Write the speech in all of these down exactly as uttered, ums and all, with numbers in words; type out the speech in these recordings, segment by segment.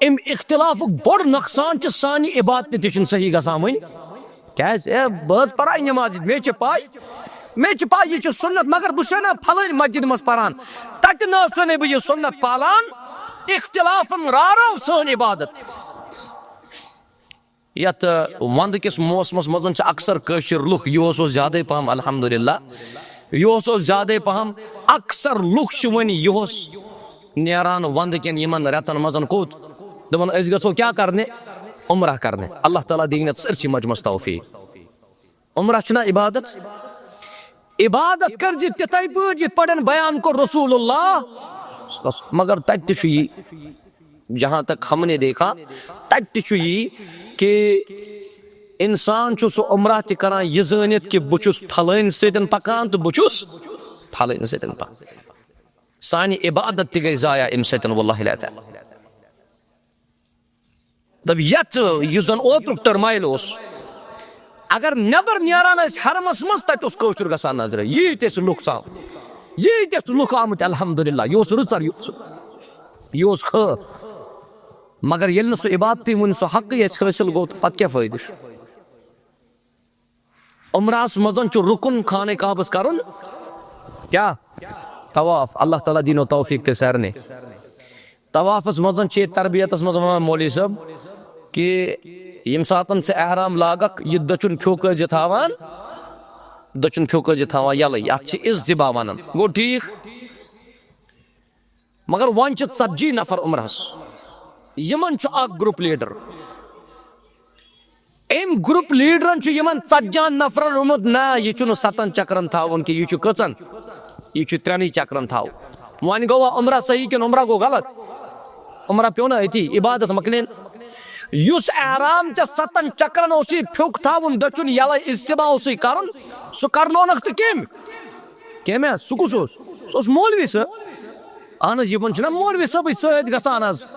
امہِ اختلافُک بوٚڑ نۄقصان چھُ، سانہِ عبادتہِ تہِ چھُنہٕ صحیح گژھان وۄنۍ۔ کیازِ؟ اے، بہٕ حظ پران نٮ۪ماز، مےٚ چھِ پَے، مےٚ چھِ پَے یہِ چھُ سُنت، مگر بہٕ چھُسے نہ پھلٲنۍ مسجد منٛز پران، تَتہِ نہ حظ چھُسے نہٕ بہٕ یہِ سُنت پالان۔ اختلافن راروو سٲنۍ عبادت۔ یتھ، آ، ونٛدٕ کِس موسمس منٛز چھِ اکثر کٲشِر لُکھ، یُہُس اوس زیادَے پہم، الحمدللہ، یُہُس اوس زیادَے پہم۔ اکثر لُکھ چھِ وۄنۍ یُہُس نیران ونٛدٕ کٮ۪ن یِمن رٮ۪تن منٛز کوٚت؟ دَپان، أسۍ گژھو کیٛاہ کرنہِ؟ عمرہ کرنہِ۔ اللہ تعالیٰ دِیِن یتھ سٲرسٕے مجمس توفیق۔ عمرہ چھُنہ عبادت؟ عبادت کٔرزِ تِتھے پٲٹھۍ یِتھ پٲٹھۍ بیان کوٚر رسول اللہ۔ مگر تتہِ تہِ چھُ یی، جہاں تک ہم نے دیکھا، تتہِ تہِ چھُ یی کہ انسان چھُ سُہ عمرہ تہِ کران یہِ زٲنِتھ کہ بہٕ چھُس پھلٲنۍ سۭتۍ پکان تہٕ بہٕ چھُس پھلٲنۍ سۭتۍ پکان۔ سانہِ عبادت تہِ گٔے ضایع امہِ سۭتۍ، واللہ العظیم۔ دَپ، یَتھ، یُس زَن اوترُک ٹٔرمایل اوس، اگر نٮ۪بر نیران ٲسۍ حرمس منٛز، تَتہِ اوس کٲشُر گژھان نظرِ۔ ییٖتۍ ٲسۍ لُکھ ژاو، ییٖتۍ ٲسۍ لُکھ آمٕتۍ، الحمدللہ، یہِ اوس رٕژر، یہِ اوس، یہِ اوس خٲر۔ مگر ییٚلہِ نہٕ سُہ عبادتٕے وُنہِ سُہ حقٕے اَسہِ حٲصِل گوٚو، تہٕ پَتہٕ کیٛاہ فٲیدٕ چھُ؟ عمرہس منٛز چھُ رُکُن خانہ کعبس کرُن کیا؟ طواف۔ اللہ تعالیٰ دینو توفیق تہِ سارنٕے۔ طوافس منٛز چھِ ییٚتہِ تربیتس منٛز ونان مولوی صٲب کہ ییٚمہِ ساتن ژٕ احرام لاگکھ، یہِ دٔچھُن پھیوٚک ٲسۍ زِ تھاوان، دٔچھُن پھیوٚک ٲسۍ زِ تھاوان یَلَے، یَتھ چھِ اضطباع ونان۔ گوٚو ٹھیٖک؟ مگر وۄنۍ چھِ ژتجی نفر عمرہس، یِمن چھُ اکھ گروپ لیڈر۔ أمۍ گروپ لیڈرن چھُ یِمن ژتجی ہن نفرن ووٚنمُت، نہ، یہِ چھُنہٕ ستن چکرن تھاوُن کینٛہہ، یہِ چھُ کٔژن؟ یہِ چھُ ترٛٮ۪نٕے چکرن تھاوُن۔ وۄنۍ گوٚوا عمرہ صحیح کِنہٕ عمرہ گوٚو غلط؟ عمرہ پیوٚو نہ أتی، عبادت مۄکلے۔ یُس احرام ژےٚ ستن چکرن اوسُے پھیوٚک تھاوُن، دٔچھُن یَلَے اضطباع اوسُے کرُن، سُہ کرنونکھ ژٕ کٔمۍ؟ کٔمۍ ہا؟ سُہ کُس اوس؟ سُہ اوس مولوی صٲب۔ اہن حظ، یِمن چھِنہ مولوی صٲبٕے سۭتۍ گژھان حظ۔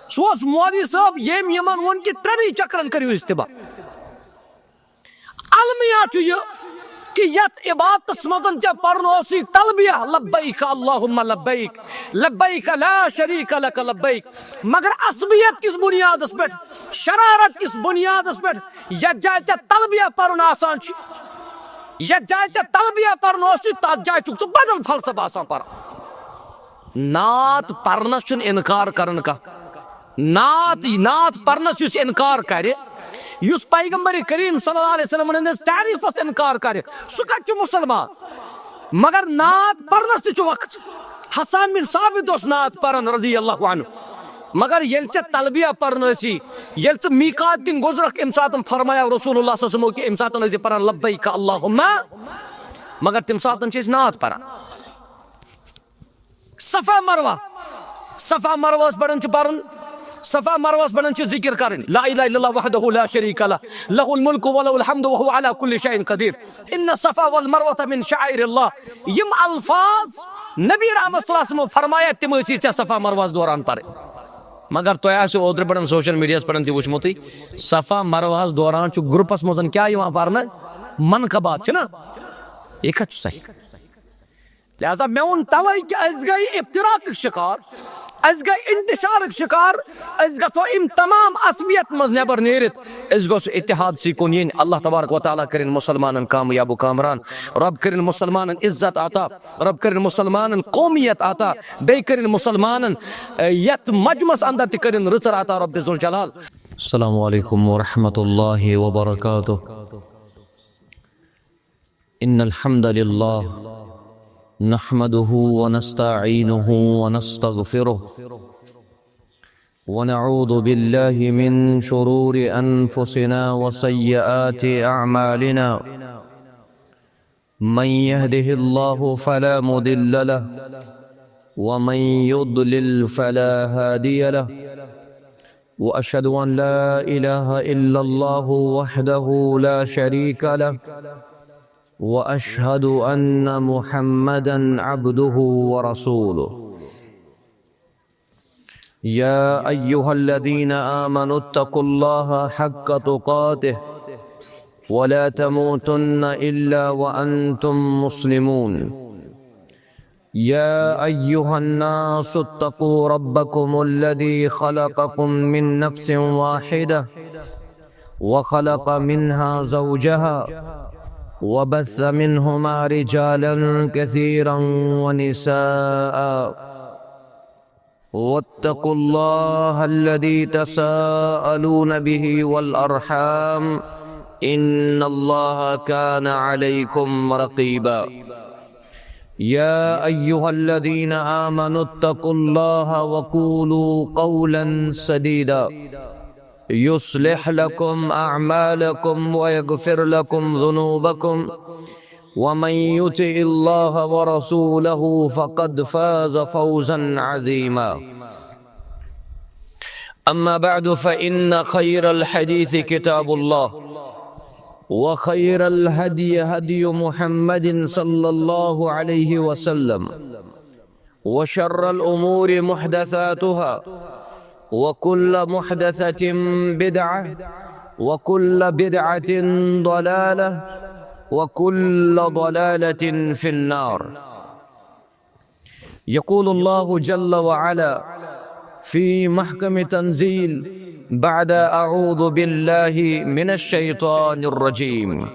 سُہ اوس مولوی صٲب، ییٚمۍ یِمن ووٚن کہِ ترٛٮ۪نٕے چکرن کٔرِو اضطباع۔ المیہ چھُ یہِ کہِ یتھ عبادتس منٛز ژےٚ پرُن اوسُے تلبیہ، لبیک اللہم لبیک، لبیک لا شریک لک لبیک، مگر عصبیت کِس بنیادس پٮ۪ٹھ، شرارت کِس بنیادس پٮ۪ٹھ یتھ جایہِ ژےٚ تلبیہ پرُن آسان چھُ، یتھ جایہِ ژےٚ تلبیہ پرُن اوسُے، تتھ جایہِ چھُکھ ژٕ بدل فلسفہٕ آسان پران۔ نعت پرنس چھُنہٕ انکار کران کانٛہہ۔ نعت، نعت پرنس یُس انکار کرِ، یُس پیغمبر کریم صلی اللہ علیہ وسلم ہٕنٛدِس تعریفس انکار کرِ، سُہ کتہِ چھُ مسلمان؟ مگر نعت پرنس تہِ چھُ وقت۔ حسان بن ثابت اوس نعت پران رضی اللہ عنہ۔ مگر ییٚلہِ ژےٚ تلبیہ پرنٲسی، ییٚلہِ ژٕ میقات کِنۍ گُزرکھ، امہِ ساتن فرمایو رسول اللہ صلی اللہ علیہ وسلم کہِ امہِ ساتن ٲسۍ زِ پران لبیک اللہم، مگر تمہِ ساتن چھِ أسۍ نعت پران۔ صفا مروہ، صفا مروہس پٮ۪ٹھ چھُ پرُن، صفا مروہس پٮ۪ٹھ چھُ ذکر کرٕنۍ، لا الہ الا اللہ وحدہ لا شریک لہ، لہ الملک ولہ الحمد وہو علی کل شیء قدیر، ان الصفا والمروۃ من شعائر اللہ۔ یِم الفاظ نبی رحمت صلی اللہ علیہ وسلم فرمایا، تِم ٲسی ژےٚ صفا مروہس دوران پرٕنۍ۔ مگر تۄہہِ آسیو اوترٕ پٮ۪ٹھ سوشل میڈیاہس پٮ۪ٹھ تہِ وٕچھمُتٕے، صفا مروہس دوران چھُ گروپس منٛز کیٛاہ یِوان پرنہٕ؟ منقبات چھِنہ؟ یہِ کتہِ چھُ صحیح؟ لہذا مےٚ ووٚن توے کہِ أسۍ گٔے افتراقٕکۍ شکار، أسۍ گٔے انتشارٕکۍ شکار، أسۍ گژھو امہِ تمام عصبیت منٛز نٮ۪بر نیٖرِتھ، أسۍ گوٚژھ اتحادسٕے کُن یِنۍ۔ اللہ تبارک و تعالیٰ کٔرِنۍ مسلمانن کامیاب و کامران، رب کٔرِنۍ مسلمانن عزت عطا، رب کٔرِنۍ مسلمانن قومیت عطا، بیٚیہِ کٔرِنۍ مسلمانن، اے، یتھ مجمس اندر تہِ کٔرِنۍ رٕژر عطا رب ذوالجلال۔ السلام علیکم ورحمۃ اللہ وبرکاتہ۔ إن الحمد لله نحمده ونستعينه ونستغفره، ونعوذ بالله من شرور أنفسنا وسيئات أعمالنا. من يهده الله فلا مضل له، ومن يضلل فلا هادي له. وأشهد أن لا إله إلا الله وحده لا شريك له، وأشهد أن محمدا عبده ورسوله. يا أيها الذين آمنوا اتقوا الله حق تقاته ولا تموتن إلا وأنتم مسلمون. يا أيها الناس اتقوا ربكم الذي خلقكم من نفس واحدة وخلق منها زوجها وبث منهما رجالا كثيرا ونساء واتقوا الله الذي تساءلون به والأرحام إن الله كان عليكم رقيبا. يا أيها الذين آمنوا اتقوا الله وقولوا قولا سديدا يصلح لكم أعمالكم ويغفر لكم ذنوبكم ومن يطع الله ورسوله فقد فاز فوزا عظيما. أما بعد، فإن خير الحديث كتاب الله، وخير الهدي هدي محمد صلى الله عليه وسلم، وشر الأمور محدثاتها، وكل محدثة بدعة، وكل بدعة ضلالة، وكل ضلالة في النار. يقول الله جل وعلا في محكم تنزيل بعد أعوذ بالله من الشيطان الرجيم: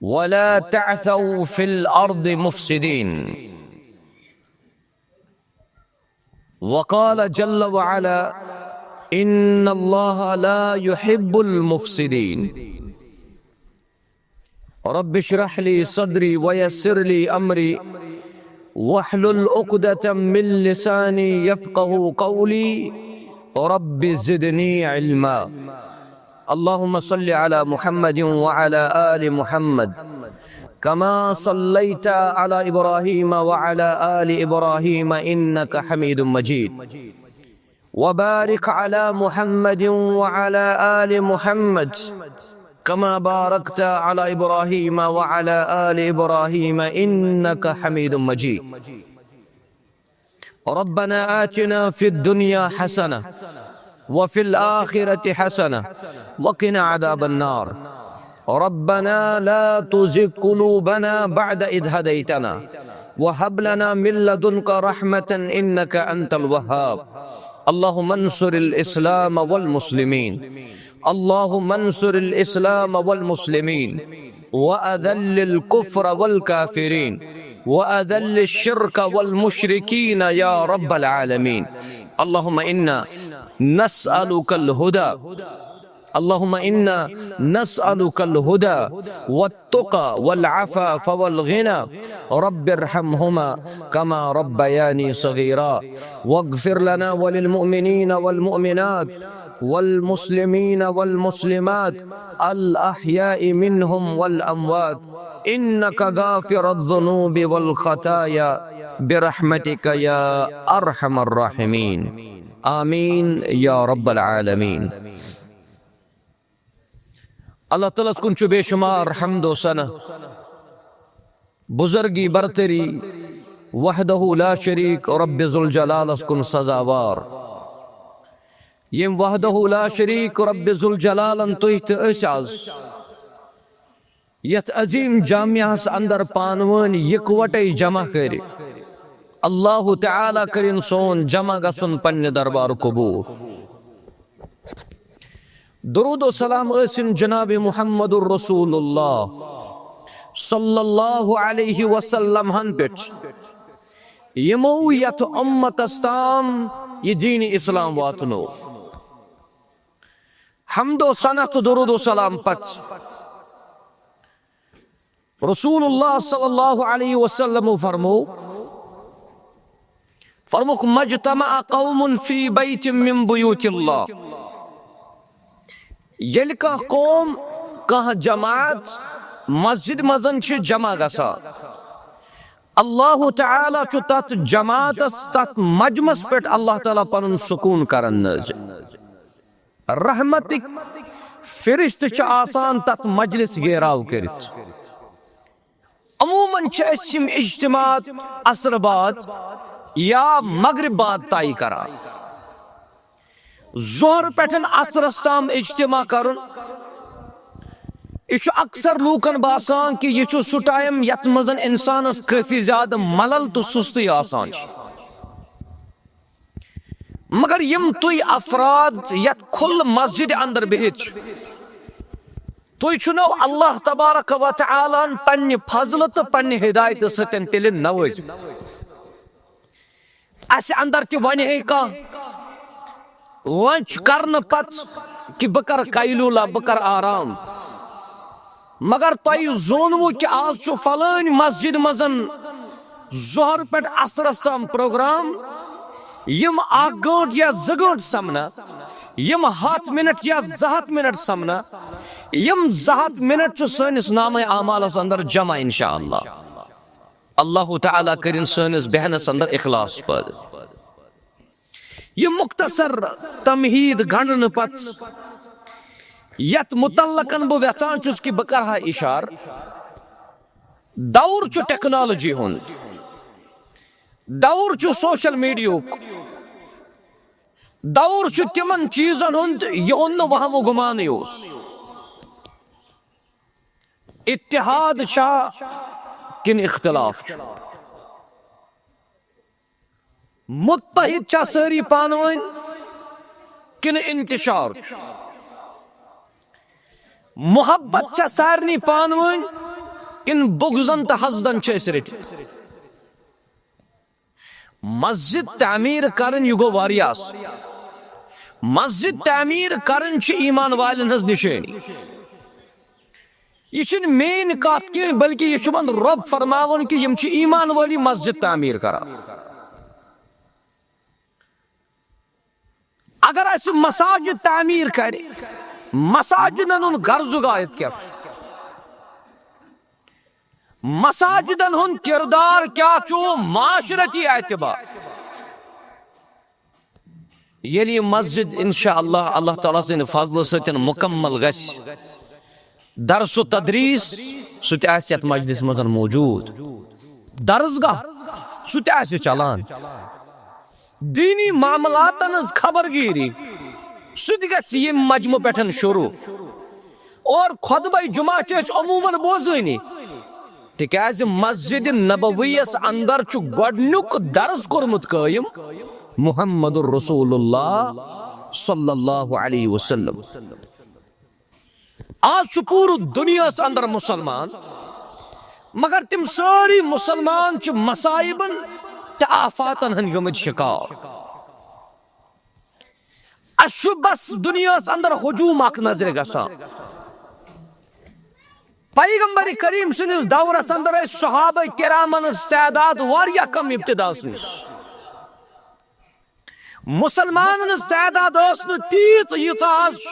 ولا تعثوا في الأرض مفسدين. وقال جل وعلا: إن الله لا يحب المفسدين. رب اشرح لي صدري ويسر لي أمري واحلل عقدة من لساني يفقه قولي. رب زدني علما. اللهم صل على محمد وعلى آل محمد كما صليت على إبراهيم وعلى آل إبراهيم إنك حميد مجيد. وبارك على محمد وعلى آل محمد كما باركت على إبراهيم وعلى آل إبراهيم إنك حميد مجيد. ربنا آتنا في الدنيا حسنة وفي الآخرة حسنة وقنا عذاب النار. ربنا لا تزغ قلوبنا بعد إذ هديتنا وهب لنا من لدنك رحمة إنك أنت الوهاب. اللهم انصر الإسلام والمسلمين. اللهم انصر الإسلام والمسلمين وأذل الكفر والكافرين وأذل الشرك والمشركين يا رب العالمين. اللهم إنا نسألك الهدى. اللهم إنا نسألك الهدى والتقى والعفاف والغنى. رب ارحمهما كما ربياني صغيرا. واغفر لنا وللمؤمنين والمؤمنات والمسلمين والمسلمات الأحياء منهم والأموات إنك غافر الذنوب والخطايا برحمتك يا أرحم الراحمين. آمين يا رب العالمين. اللہ تعالیٰ ہس کُن چھُ بے شمار حمد و ثنا، بزرگی برتری، وحدہ لا شریک رب ذوالجلالس کُن سزاوار، یم وحدہ لا شریک رب ذوالجلالن تُہۍ تہٕ أسۍ آز یتھ عظیم جامعس اندر پانہٕ وٲنۍ یکوٹے جمع کٔرۍ۔ اللہ تعالیٰ کٔرِن سون جمع گژھُن پننہِ دربار قبول۔ درود و سلام ٲسِن جناب محمد رسول اللہ صلی اللہ علیہ وسلم ہن پٮ۪ٹھ، یِمو یتھ امتس تام یہِ دین اسلام واتنو۔ حمد و ثنا تہٕ درود و سلام پتہٕ رسول اللہ صلی اللہ علیہ وسلم فرمو، فرموک: مجتمع قوم فی بیت من بیوت اللہ۔ ییٚلہِ کانٛہہ قوم، کانٛہہ جماعت مسجد منٛز چھِ جمع گژھان، اللہ تعالیٰ چھُ تتھ جماعتس، تتھ مجمس پٮ۪ٹھ اللہ تعالیٰ پنُن سکوٗن کران نٲزِل۔ رحمتٕکۍ فرشتہٕ چھِ آسان تتھ مجلس گیراو کٔرِتھ۔ عموماً چھِ أسۍ یِم اجتماعات عصر بعد یا مغرب بعد طے کران۔ ظہر پٮ۪ٹھ عصرس تام اجتماع کرُن، یہِ چھُ اکثر لوٗکن باسان کہِ یہِ چھُ سُہ ٹائم یتھ منٛز انسانس کٲفی زیادٕ ملل تہٕ سُستٕے آسان چھِ۔ مگر یِم تُہۍ افراد یتھ کھُلہٕ مسجد اندر بِہِتھ چھِو، تُہۍ چھِو نہٕ اللہ تبارک و تعالیٰ ہن پننہِ فضلہٕ تہٕ پننہِ ہدایتہٕ سۭتۍ تیٚلہِ نوٲزمٕتۍ۔ اسہِ اندر تہِ ونہِ ہے کانٛہہ لنچ کرنہٕ پتہٕ کہِ بہٕ کرٕ قیلولہ، بہٕ کرٕ آرام، مگر تۄہہِ زونوٕ کہِ آز چھُ فلٲنۍ مسجد منٛز ظہر پٮ۪ٹھ عصرس تام پروگرام، یِم اکھ گٲنٛٹہٕ یا زٕ گٲنٛٹہٕ سمنا، یِم ہتھ منٹ یا زٕ ہتھ منٹ سمنا، یِم زٕ ہتھ منٹ چھِ سٲنِس نامہ اعمالس اندر جمع انشاءاللہ۔ اللہ تعالیٰ کٔرِن سٲنِس بیہنس اندر اخلاص پٲدٕ۔ یہِ مختصر تمہید گنڈنہٕ پتہٕ یتھ متعلقن بہٕ یژھان چھُس کہِ بہٕ کرٕ ہا اشارٕ، دور چھُ ٹیکنالوجی ہُنٛد، دور چھُ سوشل میڈیاہُک، دور چھُ تِمن چیٖزن ہُنٛد یِہُنٛد نہٕ وہم و گُمانٕے اوس۔ اتحاد چھا کِنہٕ اختلاف چھُ؟ متحد چھا سٲری پانہٕ ؤنۍ کِنہٕ انتشار چھُ؟ محبت چھا سارنٕے پانہٕ ؤنۍ کِنہٕ بغضن تہٕ حسدن چھِ أسۍ رٔٹِتھ؟ مسجد تعمیٖر کرٕنۍ، یہِ گوٚو واریاہ اصل۔ مسجد تعمیٖر کرٕنۍ چھِ ایمان والٮ۪ن ہٕنٛز نِشٲنی۔ یہِ چھُنہٕ میٲنۍ کتھ کینٛہہ، بلکہِ یہِ چھُ وۄنۍ رۄب فرماوان کہِ یِم چھِ ایمان وٲلی مسجد تعمیٖر کران۔ اگر اسہِ مساجد تعمیٖر کرِ، مساجدن ہُنٛد غرض و غایت کیٛاہ چھُ؟ مساجدن ہُنٛد کردار کیٛاہ چھُ معاشرتی اعتبار؟ ییٚلہِ یہِ مسجد انشاءاللہ اللہ تعالیٰ سٕنٛدِ فضلہٕ سۭتۍ مکمل گژھِ، درس و تدریس سُہ تہِ آسہِ یتھ مجلس منٛز موجود، درسگاہ سُہ تہِ آسہِ چلان، دینی معاملاتن ہٕنٛز خبرگیری سُہ تہِ گژھِ ییٚمہِ مجمہٕ پٮ۪ٹھ شروع، اور خطبہ جمعہ چھِ أسۍ عموماً بوزٲنی، تِکیازِ مسجد نبویس اندر چھُ گۄڈنیُک درس کوٚرمُت قٲیِم محمد رسول اللہ صلی اللہ علیہ وسلم۔ آز چھُ پوٗرٕ دُنیاہَس اندر مُسلمان، مگر تِم سٲری مُسلمان چھِ مصائبن تہٕ آفاتن ہٕنٛدۍ گٔمٕتۍ شِکار۔ اَسہِ چھُ بس دُنیاہَس اندر ہجوٗم اکھ نظرِ گژھان۔ پیغمبر کریم سٕنٛدِس دورس اندر ٲسۍ صحابہ کرامن ہٕنٛز تعداد واریاہ کم ابتداہس نِش۔ مسلمانن ہٕنٛز تعداد ٲس نہٕ تیٖژ ییٖژاہ آز چھِ۔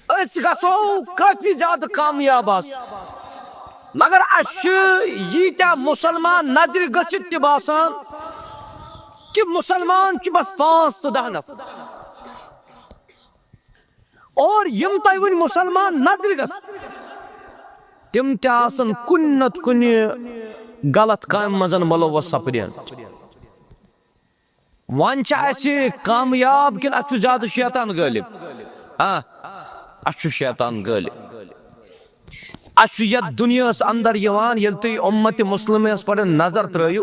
أسۍ گژھو کٲفی زیادٕ کامیاب آز، مگر اَسہِ چھِ ییٖتیٛاہ مسلمان نظرِ گٔژھِتھ تہِ باسان کہِ مسلمان چھِ بس پانٛژھ تہٕ دَہ نفر۔ اور یِم تۄہہِ وۄنۍ مسلمان نظرِ گژھن، تِم تہِ آسن کُنہِ نتہٕ کُنہِ غلط کامہِ منٛز ملوث سپدیمٕتۍ۔ وۄنۍ چھا اَسہِ کامیاب کِنہٕ اَسہِ چھُ زیادٕ شیطان غٲلب؟ آ، اَسہِ چھُ شیطان غٲلب۔ اَسہِ چھُ یَتھ دُنیاہَس اندر یِوان، ییٚلہِ تُہۍ اُمت مُسلِمَس پٮ۪ٹھ نظر ترٲیِو،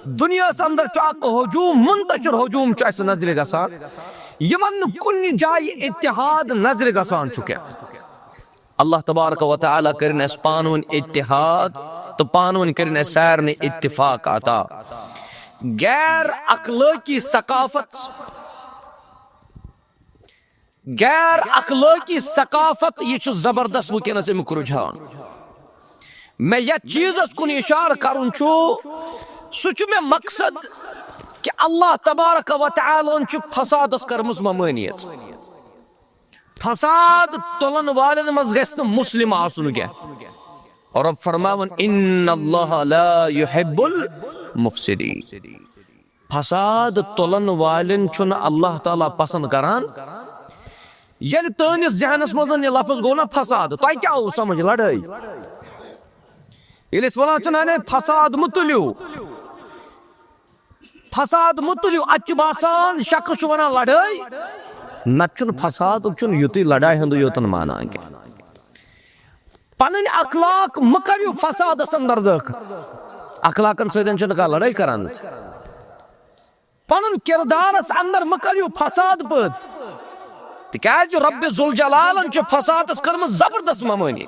دُنیاہَس اندر چھُ اکھ ہجوٗم، منتشر ہجوٗم چھُ اَسہِ نظرِ گژھان، یِمن نہٕ کُنہِ جایہِ اتحاد نظرِ گژھان چھُ کینٛہہ۔ اللہ تبارک و تعالیٰ کٔرِن اَسہِ پانہٕ ؤنۍ اتحاد تہٕ پانہٕ ؤنۍ کٔرِن اَسہِ سارنٕے اتفاق عطا۔ غیر اخلٲقی ثقافت، غیر اخلٲقی ثقافت، یہِ چھُ زبردست وٕنکیٚنَس اَمیُک رُجحان۔ مےٚ یَتھ چیٖزَس کُن اِشارٕ کَرُن چھُ، سُہ چھُ مےٚ مقصد کہِ اللہ تبارک و تعالیٰ ہَن چھُ فسادَس کٔرمٕژ ممٲنیت۔ فساد تُلن والٮ۪ن منٛز گژھِ نہٕ مُسلِم آسُن کینٛہہ۔ اور رب فرماوان، "ان اللہ لا یحب المفسدین۔" فساد تُلن والٮ۪ن چھُنہٕ اللہ تعالیٰ پسند کران۔ ییٚلہِ تُہنٛدِس ذہنس منٛز یہِ لفظ گوٚو نا فساد، تۄہہِ کیٛاہ اوس سمجھ؟ لڑٲے۔ ییٚلہِ أسۍ ونان چھِ نا، "ہے، فساد مُتُلیو، فساد مُتُلیو"، اتہِ چھُ باسان شخص چھُ ونان لڑٲے، نتہٕ چھُنہٕ فسادُک چھُنہٕ یُتُے لڑایہِ ہُنٛدُے یوتن معنی کینٛہہ۔ پنٕنۍ اخلاق مہٕ کٔرِو فسادس اندر دٲخل۔ اخلاقن سۭتۍ چھِنہٕ کانٛہہ لڑٲے کران۔ پنُن کردارس اندر مہٕ کٔرِو فساد پٲدٕ، تِکیازِ رب ذوالجلالن چھُ فسادس کٔرمٕژ زبردست ممٲنی۔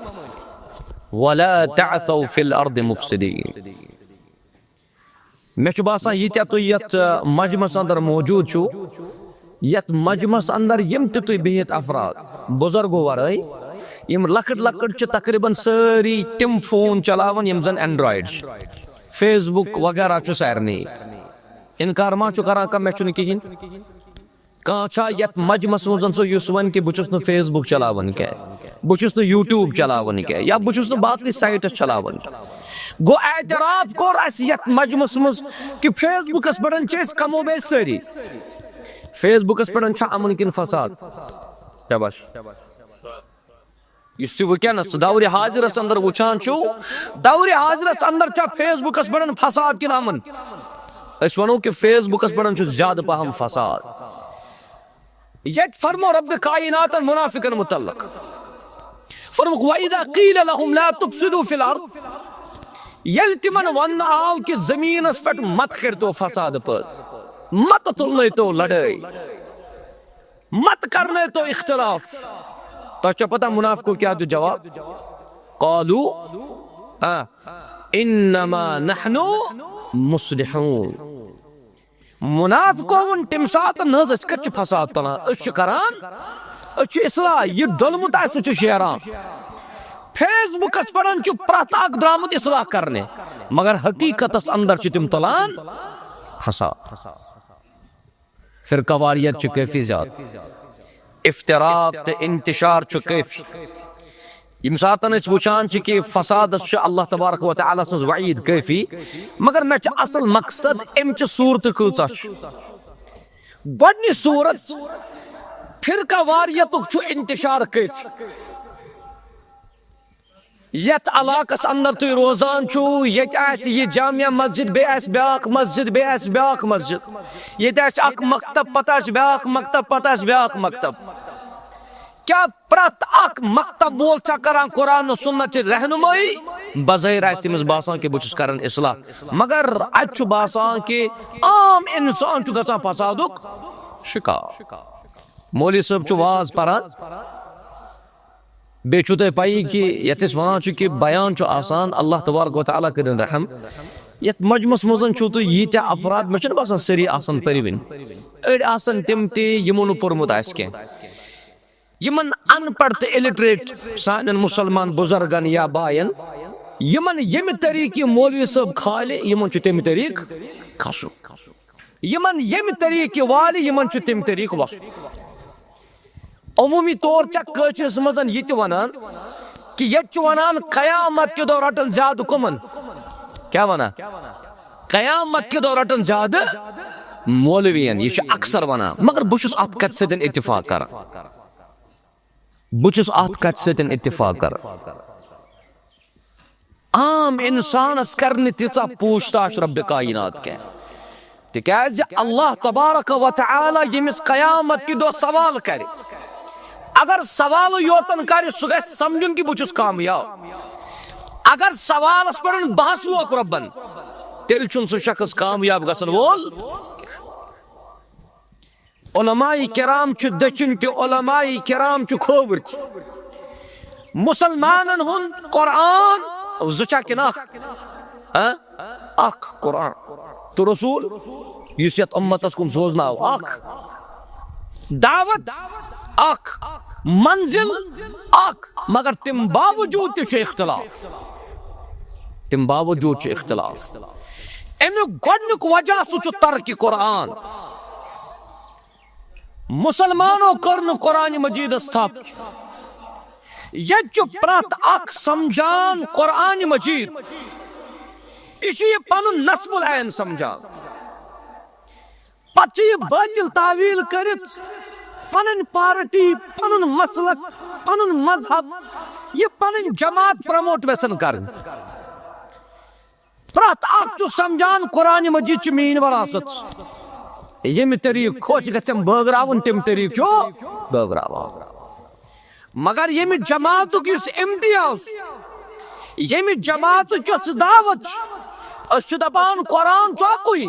ولا تعثوا في الارض مفسدين۔ مےٚ چھُ باسان، ییٖتیٛاہ تُہۍ یتھ، آ، مجمس اندر موجود چھِو، یتھ مجمس اندر یِم تہِ تُہۍ بِہِتھ افراد، بُزرگو ورٲے، یِم لۄکٕٹۍ لۄکٕٹۍ چھِ، تقریباً سٲری تِم فون چلاوان یِم زن Android چھِ، Facebook وغیرہ چھُ سارنٕے۔ انکار ما چھُ کران کانٛہہ، مےٚ چھُنہٕ کِہیٖنۍ؟ کانٛہہ چھا یتھ مجمس منٛز سُہ یُس ونہِ کہِ بہٕ چھُس نہٕ Facebook چلاوان کینٛہہ، بہٕ چھُس نہٕ YouTube چلاوان کینٛہہ، یا بہٕ چھُس نہٕ باقٕے sites چلاوان کینٛہہ؟ گوٚو اعتراف کوٚر اسہِ یتھ مجمس منٛز کہِ Facebookس پٮ۪ٹھ چھِ أسۍ کمو بیش سٲری۔ Facebookس پٮ۪ٹھ چھا امن کِنہٕ فساد؟ شاباش۔ یُس تُہۍ وٕنکیٚنَس دورِ حاضرس اندر وٕچھان چھِو، دورِ حاضرس اندر چھا Facebookس پٮ۪ٹھ فساد کِنہٕ امن؟ أسۍ وَنو کہِ Facebookس پٮ۪ٹھ چھُ زیادٕ پہم فساد۔ ییٚتہِ فرمو رب کائناتن منافقن متعلق، فرمووُکھ، "وَإِذَا قِيلَ لَهُمْ لَا تُفْسِدُوا فِي الْأَرْضِ"، ییٚلہِ تِمن وننہٕ آو کہِ زٔمیٖنس پٮ۪ٹھ مت کٔرۍتو فساد پٲدٕ، مت تُلنٲیتو لڑٲے، مت کرنٲیتو اختلاف۔ تۄہہِ چھا پتہ منافقو کیٛاہ دیُت جواب؟ قالوا، آ، انما نحن مصلحون۔ منافقو ووٚن تمہِ ساتہٕ، "نہ حظ، أسۍ کتہِ چھِ فساد تُلان؟ أسۍ چھِ کران، أسۍ چھِ اصلاح۔ یہِ ڈوٚلمُت آسہِ، سُہ چھُ شیران۔" Facebookس پٮ۪ٹھ چھُ پرٛٮ۪تھ اکھ درٛامُت اصلاح کرنہِ، مگر حقیقتس اندر چھِ تِم تُلان فساد۔ فرقہ واریت چھِ کٲفی زیادٕ، افتراق تہٕ انتشار چھُ کٲفی۔ ییٚمہِ ساتہٕ أسۍ وٕچھان چھِ کہِ فسادس چھُ اللہ تبارک و تعالیٰ سٕنٛز وعید کٲفی، مگر مےٚ چھُ اصل مقصد امہِ چہِ صورتہٕ کۭژاہ چھِ۔ گۄڈٕنِچ صورت، فرقہ واریتُک چھُ انتشار کٲفی۔ یتھ علاقس اندر تُہۍ روزان چھِو، ییٚتہِ آسہِ یہِ جامع مسجد، بیٚیہِ آسہِ بیٛاکھ مسجد، بیٚیہِ آسہِ بیٛاکھ مسجد، ییٚتہِ آسہِ اکھ مکتب، پتہٕ آسہِ بیٛاکھ مکتب، پتہٕ آسہِ بیٛاکھ مکتب۔ کیٛاہ پرٛٮ۪تھ اکھ مکتب وول چھا کران قرآن و سنت چہِ رہنمٲیی؟ بظٲہر آسہِ تٔمِس باسان کہِ بہٕ چھُس کران اصلاح، مگر اتہِ چھُ باسان کہِ عام انسان چھُ گژھان فسادُک شکار۔ مولوی صٲب چھُ واز پران، بیٚیہِ چھُو تۄہہِ پَیی کہِ یَتھ أسۍ وَنان چھِ کہِ بیان چھُ آسان، اللہ تبارک و تعالیٰ کٔرِنۍ رحم۔ یَتھ مجمَس منٛز چھُو تُہۍ ییٖتیٛاہ افراد، مےٚ چھُنہٕ باسان سٲری آسَن پٔرۍوٕنۍ۔ أڑۍ آسَن تِم تہِ یِمو نہٕ پوٚرمُت آسہِ کینٛہہ۔ یِمَن اَن پَڑھ تہٕ اِلِٹریٹ سانٮ۪ن مُسلمان بُزرگَن یا بایَن، یِمَن ییٚمہِ طریٖقہٕ یہِ مولوی صٲب کھالہِ، یِمَن چھُ تَمہِ طریٖقہٕ کھسُن۔ یِمَن ییٚمہِ طریٖقہٕ یہِ والہِ، یِمَن چھُ تَمہِ طریٖقہٕ وَسُن۔ عموٗمی طور چھےٚ کٲشرِس منٛز یہِ تہِ وَنان کہِ ییٚتہِ چھُ وَنان، "قیامت کہِ دۄہ رَٹَن زیادٕ کٕمَن؟" کیٛاہ وَنان؟ "قیامت کہِ دۄہ رَٹَن زیادٕ مولوِیَن"، یہِ چھُ اکثر وَنان۔ مگر بہٕ چھُس اَتھ کَتھِ سۭتۍ اتفاق کران۔ بہٕ چھُس اَتھ کَتھِ سۭتۍ اتفاق کران۔ عام انسانس کرنہٕ تیٖژاہ پوٗچھ تاچھ رب کائنات کینٛہہ۔ تِکیازِ اللہ تبارک و تعالیٰ ییٚمِس قیامت کہِ دۄہ سوال کرِ، اگر سوالٕے یوتن کرِ، سُہ گژھِ سمجھُن کہِ بہٕ چھُس کامیاب۔ اگر سوالس پٮ۪ٹھ بحث ووت ربن، تیٚلہِ چھُنہٕ سُہ شخص کامیاب گژھن وول۔ علماء کرام چھِ دٔچھِنۍ تہِ، علماء کرام چھِ کھووُر تہِ۔ مُسلمانن ہُنٛد قرآن زٕ چھا کِنہٕ اکھ؟ ہاں؟ اکھ قرآن۔ تہٕ رسول یُس یتھ اُمتس کُن سوزنہٕ آو، اکھ۔ دعوت اکھ۔ منزل اکھ۔ مگر تَمہِ باوجوٗد تہِ چھُ اختلاف۔ تَمہِ باوجوٗد چھُ اختلاف۔ اَمیُک گۄڈٕنیُک وجہ سُہ چھُ ترک قرآن۔ مُسلمانو کٔر نہٕ قرآن مجیدس تھپھ۔ ییٚتہِ چھُ پرٛٮ۪تھ اکھ سمجھان قرآن مجید، یہِ چھُ یہِ پنُن نصب العین سمجھان۔ پتہٕ چھُ یہِ باطل تعویل کٔرِتھ پنٕنۍ پارٹی، پنُن مسلک، پنُن مذہب، یہِ پنٕنۍ جماعت پروموٹ یژھان کرٕنۍ۔ پرٛٮ۪تھ اکھ چھُ سمجھان قرآن مجید چھُ میٲنۍ وراثت۔ ییٚمہِ طریٖقہٕ خۄش گژھٮ۪م بٲگراوُن، تَمہِ طریٖقہٕ چھُ بٲگراوان۔ مگر ییٚمہِ جماعتُک یُس امتیاز، ییٚمہِ جماعتُک یۄس دعوت چھِ، أسۍ چھِ دَپان قرآن چھُ اَکُے،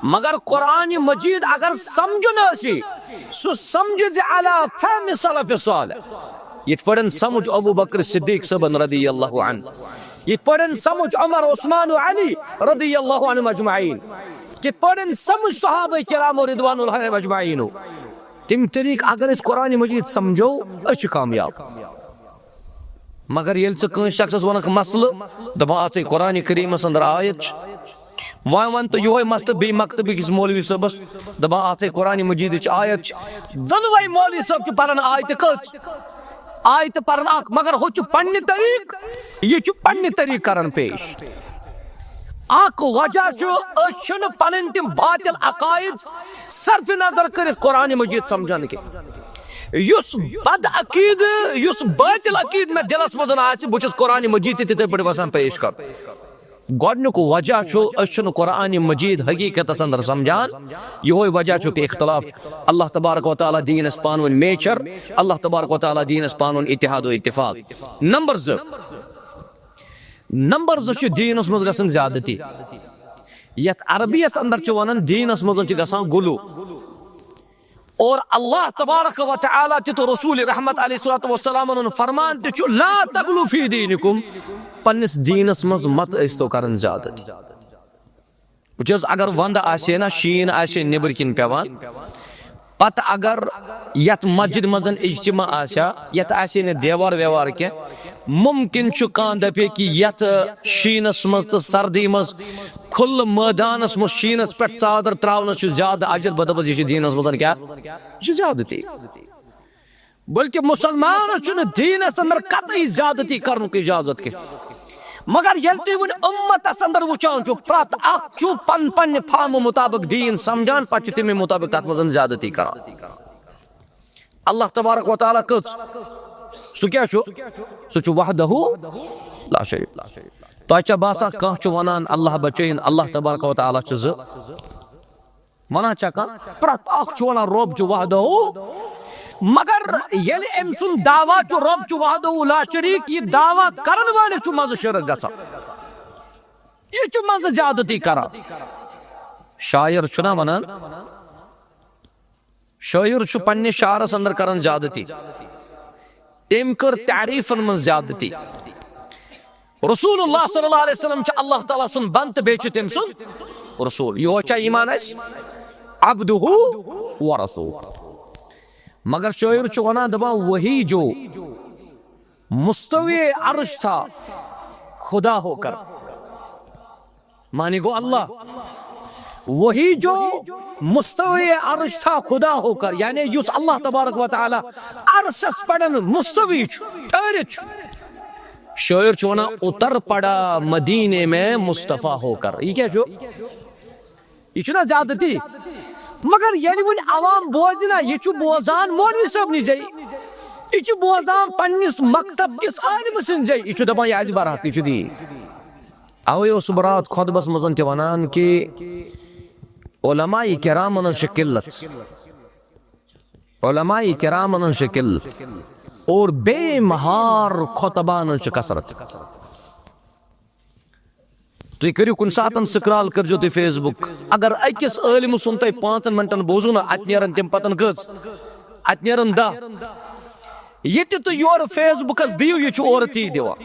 مگر قرآنِ مجیٖد اگر سمجھُن آسہِ، سُہ سمجھِ زِ علی فہمِ سلف صالح۔ یِتھ پٲٹھۍ سمجھ ابو بکر صدیق صٲبن رضی اللہ عنہ، یِتھ پٲٹھۍ سمجھ عمر، عثمان و علی رضی اللہ عنہم اجمعین، یِتھ پٲٹھۍ سمجھ صحابہ کرام و رضوان اللہ علیہم اجمعین۔ تَمہِ طریٖقہٕ اگر أسۍ قرآنِ مجیٖد سمجھو، أسۍ چھِ کامیاب۔ مگر ییٚلہِ ژٕ کٲنٛسہِ شخصس وَنکھ مسلہٕ، دَپان، اَتھے قرآنِ کریٖمس اندر آیت چھِ، وۄنۍ وَن تہٕ یِہوے مسلہٕ بیٚیہِ مکتبہٕ کِس مولوی صٲبس، دَپان، اَتھے قرآنِ مجیٖدٕچ آیت چھِ۔ دۄنوَے مولوی صٲب چھِ پران آیتہِ کٔژ؟ آیتہِ پران اکھ، مگر ہُہ چھُ پننہِ طریٖقہٕ، یہِ چھُ پننہِ طریٖقہٕ کران پیش۔ اکھ وجہ چھُ، أسۍ چھِنہٕ پنٕنۍ تِم باطل عقاید صرف نظر کٔرِتھ قرآنِ مجیٖد سمجھان کینٛہہ۔ یُس بد عقیدٕ، یُس باطل عقیدٕ مےٚ دِلس منٛز آسہِ، بہٕ چھُس قرآنِ مجیٖد تہِ تِتھے پٲٹھۍ یژھان پیش کرُن۔ گۄڈٕنیُک وجہ چھُ، أسۍ چھِنہٕ قرآنِ مجیٖد حقیٖقتس اندر سمجھان۔ یِہوے وجہ چھُ کہِ اختلاف چھُ۔ اللہ تبارک و تعالیٰ دِیِن اَسہِ پانہٕ ؤنۍ میچھر، اللہ تبارک و تعالیٰ دِیِن اَسہِ پانہٕ ؤنۍ اتحاد و اتفاق۔ نمبر زٕ، نمبر زٕ چھُ دیٖنس منٛز گژھان زیادتی۔ یتھ عربی یس اندر چھِ ونان دیٖنس منٛز چھِ گژھان غلو۔ اور اللہ تبارک و تعالیٰ تہِ تہٕ رسول رحمت علیہ الصلوۃ والسلام ہُنٛد فرمان تہِ چھُ، "لا تغلوا فی دینکم"، پننِس دیٖنس منٛز مت ٲسۍ تو کران زیادتی۔ وٕچھ حظ، اگر ونٛدٕ آسہِ ہے نا، شیٖن آسہِ ہے نیٚبٕرۍ کِنۍ پٮ۪وان، پتہٕ اگر یتھ مسجد منٛز اجتماع آسہِ ہا، یتھ آسہِ ہے نہٕ دیوار ویوار کینٛہہ، ممکن چھُ کانٛہہ دپہِ ہے کہِ یتھ شیٖنس منٛز تہٕ سردی منٛز کھُلہٕ مٲدانس منٛز شیٖنس پٮ۪ٹھ ژادر تراونس چھُ زیادٕ اجر۔ بہٕ دپس، یہِ چھُ دیٖنس منٛز کیٛاہ؟ یہِ چھُ زیادٕ تی۔ بلکہ مسلمانس چھُنہٕ دیٖنس اندر قطعی زیادتی کرنُک اجازت کینٛہہ۔ مگر ییٚلہِ تُہۍ وۄنۍ اُمتس اندر وٕچھان چھِو، پرٛٮ۪تھ اکھ چھُ پن پننہِ فہمہٕ مطابق دیٖن سمجھان، پتہٕ چھِ تَمے مطابق تتھ منٛز زیادتی کران۔ اللہ تبارک و تعالیٰ کٔژ؟ سُہ کیٛاہ چھُ؟ سُہ چھُ وحدہ لا شریک۔ تۄہہِ چھا باسان کانٛہہ چھُ ونان اللہ بچٲیِن، اللہ تبارک و تعالیٰ چھُ زٕ؟ ونان چھا کانٛہہ؟ پرٛٮ۪تھ اکھ چھُ ونان رۄب چھُ وحدہ، مگر ییٚلہِ أمۍ سُنٛد دعویٰ چھُ رۄب چھُ وحدہ لا شریک، یہِ دعویٰ کرن وٲلِس چھُ منٛزٕ شرک گژھان۔ یہِ چھُ منٛزٕ زیادتی کران۔ شاعر چھُنہ ونان، شٲعر چھُ پننِس شعرس اندر کران زیادتی۔ تٔمۍ کٔر تعریفن منٛز زیادتی۔ رسول اللہ صلی اللہ علیہ وسلم چھُ اللہ تعالیٰ سُنٛد بندٕ، بیٚیہِ چھُ تٔمۍ سُنٛد رسول۔ یِہوے چھا ایمان اَسہِ؟ عبدہ و رسول۔ مگر شٲعر چھُ ونان، دپان، وہی جو مستوی عرش تھا خدا ہو کر۔ معنی گوٚو اللہ، وہی جو مستوی عرش تھا خدا ہو کر، یعنی یُس اللہ تبارک و تعالیٰ عرشس پٮ۪ٹھ مستوی چھُ، ٹھہرِتھ چھُ۔ شٲعر چھُ ونان، اتر پڑا مدینے میں مصطفیٰ ہو کر۔ یہِ کیٛاہ چھُ؟ یہِ چھُنہ زیادتی؟ مگر ییٚلہِ وۄنۍ عوام بوزِ نہ، یہِ چھُ بوزان مولوی صٲب نِش زے، یہِ چھُ بوزان پننِس مکتب کِس عالمہٕ سٕنٛدِ زے، یہِ چھُ دپان، یہِ آسہِ برحق، یہِ چھُ دیٖن۔ اوے اوسُس بہٕ راتھ خطبس منٛز تہِ ونان کہِ علماء کرامن ہٕنٛز چھِ قلت، علماء کرامن ہٕنٛز چھِ قلت، اور بے مہار خطباہن ہٕنٛز چھِ کثرت۔ تُہۍ کٔرِو کُنہِ ساتن سکرال، کٔرزیو تُہۍ فیس بُک، اگر أکِس عٲلمہٕ سُنٛد تۄہہِ پانٛژن منٹن بوزو نا، اتہِ نیرن تِم پتن کٔژ؟ اتہِ نیرن دہ۔ یہِ تہِ تُہۍ یورٕ فیس بُکس دِیِو، یہِ چھُ اورٕ تی دِوان۔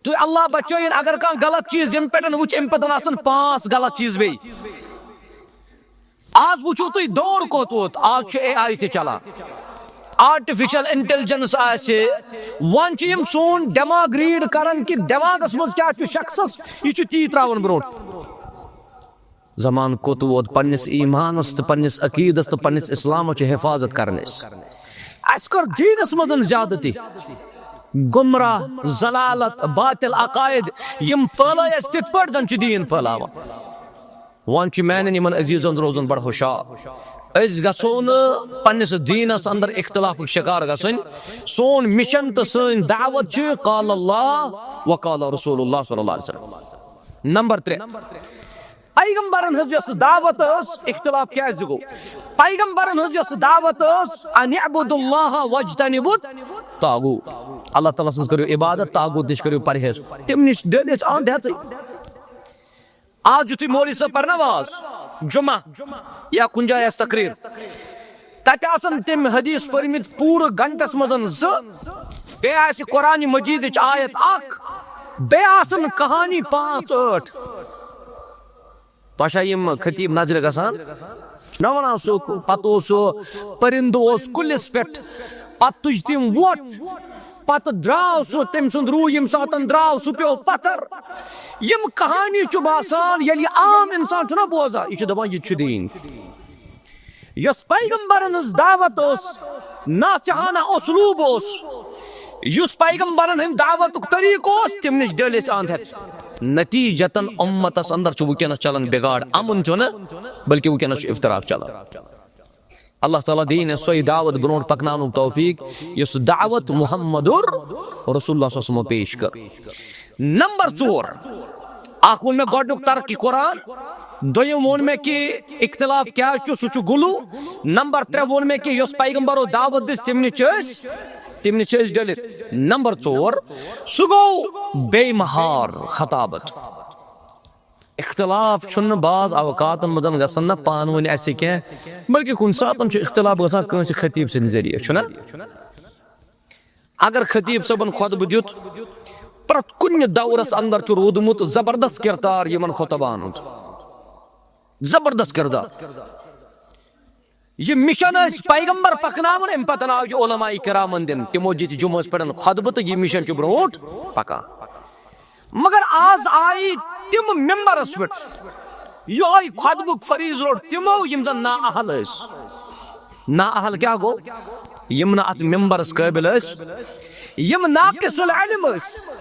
تُہۍ اللہ بچٲیِن، اگر کانٛہہ غلط چیٖز یِم پٮ۪ٹھ وٕچھ، اَمہِ پتہٕ آسن پانٛژھ غلط چیٖز بیٚیہِ۔ آز وٕچھِو تُہۍ دور کوٚت ووت، آز چھُ اے آی تہِ چلان، آرٹیفیشل انٹیلیجنس آسہِ، وۄنۍ چھِ یِم سون دٮ۪ماغ ریڈ کران کہِ دٮ۪ماغس منٛز کیٛاہ چھُ شخصس، یہِ چھُ تی ترٛاوان برٛونٛٹھ۔ زمانہٕ کوٚت ووت، پننِس ایمانس تہٕ پننِس عقیدس تہٕ پننِس اسلامس چھِ حفاظت کران أسۍ۔ اسہِ کٔر دیٖنس منٛز زیادتی۔ گمراہ، ضلالت، باطل عقائد، یِم پھٲلٲے اسہِ تِتھ پٲٹھۍ زن چھِ دیٖن پھٲلاوان۔ وۄنۍ چھُ میانٮ۪ن یِمن عزیزن روزُن بڑٕ ہُشار۔ أسۍ گژھو نہٕ پننِس دیٖنس اندر اختلافُک شکار گژھٕنۍ۔ سون مشن تہٕ سٲنۍ دعوت چھِ قال اللہ و قال رسول اللہ صلی اللہ علیہ وسلم۔ نمبر ترٛےٚ، پیغمبرن ہٕنٛز یۄس دعوت ٲس، اختلاف کیازِ گوٚو؟ پیغمبرن ہٕنٛز یۄس دعوت ٲس، ان اعبدوا اللہ واجتنبوا الطاغوت، اللہ تعالیٰ سٕنٛز کٔرِو عبادت، طاغوت نِش کٔرِو پرہیز، تِم نِش ڈٔلۍ أسۍ اَنٛد ہٮ۪تھٕے۔ آز یُتھُے مولوی صٲب پرناو آز جمعہ یا کُنہِ جایہِ آسہِ تقریر، تتہِ آسن تٔمۍ حدیث پٔرمٕتۍ پوٗرٕ گنٹس منٛز زٕ، بیٚیہِ آسہِ قرآن مجیدٕچ آیت اکھ، بیٚیہِ آسن کہانی پانٛژھ ٲٹھ۔ تۄہہِ چھا یِم خطیب نظرِ گژھان؟ چھُنہ ونان سُہ، پتہٕ اوس سُہ پٔرِندٕ اوس کُلِس پٮ۪ٹھ، پتہٕ تُج تٔمۍ وۄٹھ، پتہٕ درٛاو سُہ، تٔمۍ سُنٛد روح ییٚمہِ ساتن درٛاو، سُہ پیوٚو پتھر۔ یِم کہانی چھُ باسان، ییٚلہِ یہِ عام انسان چھُنہ بوزان، یہِ چھُ دپان، یہِ تہِ چھُ دیٖن۔ یۄس پیغمبرن ہٕنٛز دعوت ٲس، ناصحانہ اسلوب اوس، یُس پیغمبرن ہٕنٛدِ دعوتُک طریقہٕ اوس، تِم نِش ڈٔلۍ أسۍ اَنٛد ہٮ۪تھ۔ نتیجتاً اُمتس اندر چھُ وٕنکیٚنس چلان بگاڑ، امن چھُنہٕ، بلکہِ وٕنکیٚنس چھُ افتراق چلان۔ اللہ تعالیٰ دِیِن اَسہِ سۄے دعوت برونٛٹھ پکناونُک توفیق، یۄس دعوت محمد رسول اللہ صلی اللہ علیہ وسلم پیش کٔر۔ نمبر ژور، اکھ ووٚن مےٚ گۄڈٕنیُک ترک قرآن، دوٚیِم ووٚن مےٚ کہِ اختلاف کیٛاہ چھُ، سُہ چھُ غلو۔ نمبر ترٛےٚ ووٚن مےٚ کہِ یۄس پیغمبرو دعوت دِژ، تِم نِش چھِ أسۍ، تِم نِش چھِ أسۍ ڈٔلِتھ۔ نمبر ژور، سُہ گوٚو بے مہار خطابت۔ اختلاف چھُنہٕ بعض اوقاتن منٛز گژھان نہ پانہٕ ؤنۍ اَسہِ کینٛہہ، بلکہِ کُنہِ ساتن چھُ اختلاف گژھان کٲنٛسہِ خطیب سٕنٛدِ ذٔریعہٕ، چھُنہ؟ اگر خطیب صٲبن خطبہٕ دیُت، پرٛٮ۪تھ کُنہِ دورس اندر چھُ روٗدمُت زبردست کردار یِمن خطباہن ہُنٛد، زبردست کردار۔ یہِ مِشن ٲسۍ پیغمبر پکناوان، اَمہِ پتہٕ آو یہِ علماء کرامن دِنہٕ، تِمو دِتۍ جمعہس پٮ۪ٹھ خطبہٕ تہٕ یہِ مِشن چھُ برونٛٹھ پکان۔ مگر آز آیہِ تِم ممبرس پٮ۪ٹھ، یِہوٚے خطبُک فریضہٕ روٚٹ تِمو یِم زن نااہل ٲسۍ۔ نااہل کیٛاہ گوٚو؟ یِم نہٕ اتھ ممبرس قٲبل ٲسۍ، یِم ناقص العلم ٲسۍ،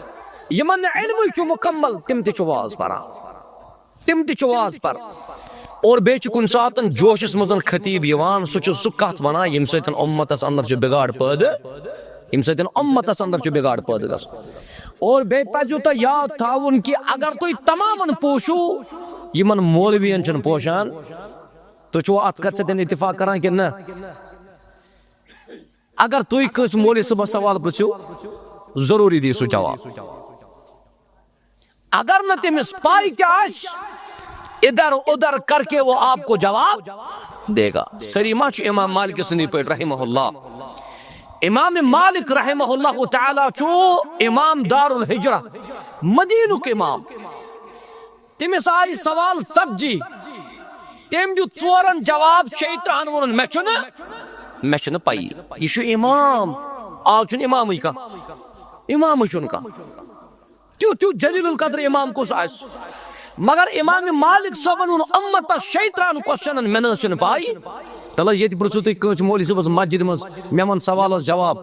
یِمن نہٕ علمٕے چھُ مکمل، تِم تہِ چھِ واز پران۔ تِم تہِ چھِ واز پران۔ اور بیٚیہِ چھُ کُنہِ ساتن جوشس منٛز خطیب یِوان، سُہ چھُ سُہ کتھ ونان، ییٚمہِ سۭتۍ اُمتس اندر چھُ بگاڑ پٲدٕ، ییٚمہِ سۭتۍ اُمتس اندر چھُ بگاڑ پٲدٕ گژھان۔ اور بیٚیہِ پزیو تۄہہِ یاد تھاوُن کہِ اگر تُہۍ تمامن پوشو یِمن مولوین چھِنہٕ پوشان، تُہۍ چھِو اتھ کتھ سۭتۍ اتفاق کران کِنہٕ نہ؟ اگر تُہۍ کٲنٛسہِ مولوی صٲبس سوال پرژھِو، ضروٗری دِیہِ سُہ جواب۔ اگر نہٕ تٔمِس پاے تہِ آسہِ، ادھر ادھر کر کے وہ آپ کو جواب دے گا۔ سٲری ما چھِ امام مالک سٕنٛدی پٲٹھۍ رحمہ اللہ؟ امام مالک رحمہ اللہ تعالیٰ چھُ امام دار الحجرہ، مدینُک امام۔ تٔمِس آیہِ سوال ژتجی، تٔمۍ دیُت ژورن جواب، شیٚیہِ ترٕٛہن ووٚنُن، "مےٚ چھُنہٕ، مےٚ چھُنہٕ پَیی۔" یہِ چھُ امام، آز چھُنہٕ امامٕے کانٛہہ، امامٕے چھُنہٕ کانٛہہ۔ تیُتھ، تیُتھ جلیل القدر امام کُس آسہِ؟ مگر امام مالک صٲبن ووٚن اُمتس شیٚیہِ ترٕٛہن کوسچنن، "مےٚ نہ حظ چھُنہٕ پَے۔" تلہ ییٚتہِ پرٛژھِو تُہۍ کٲنٛسہِ مولوی صٲبس مسجدِ منٛز، "مےٚ وَن سوالس جواب۔"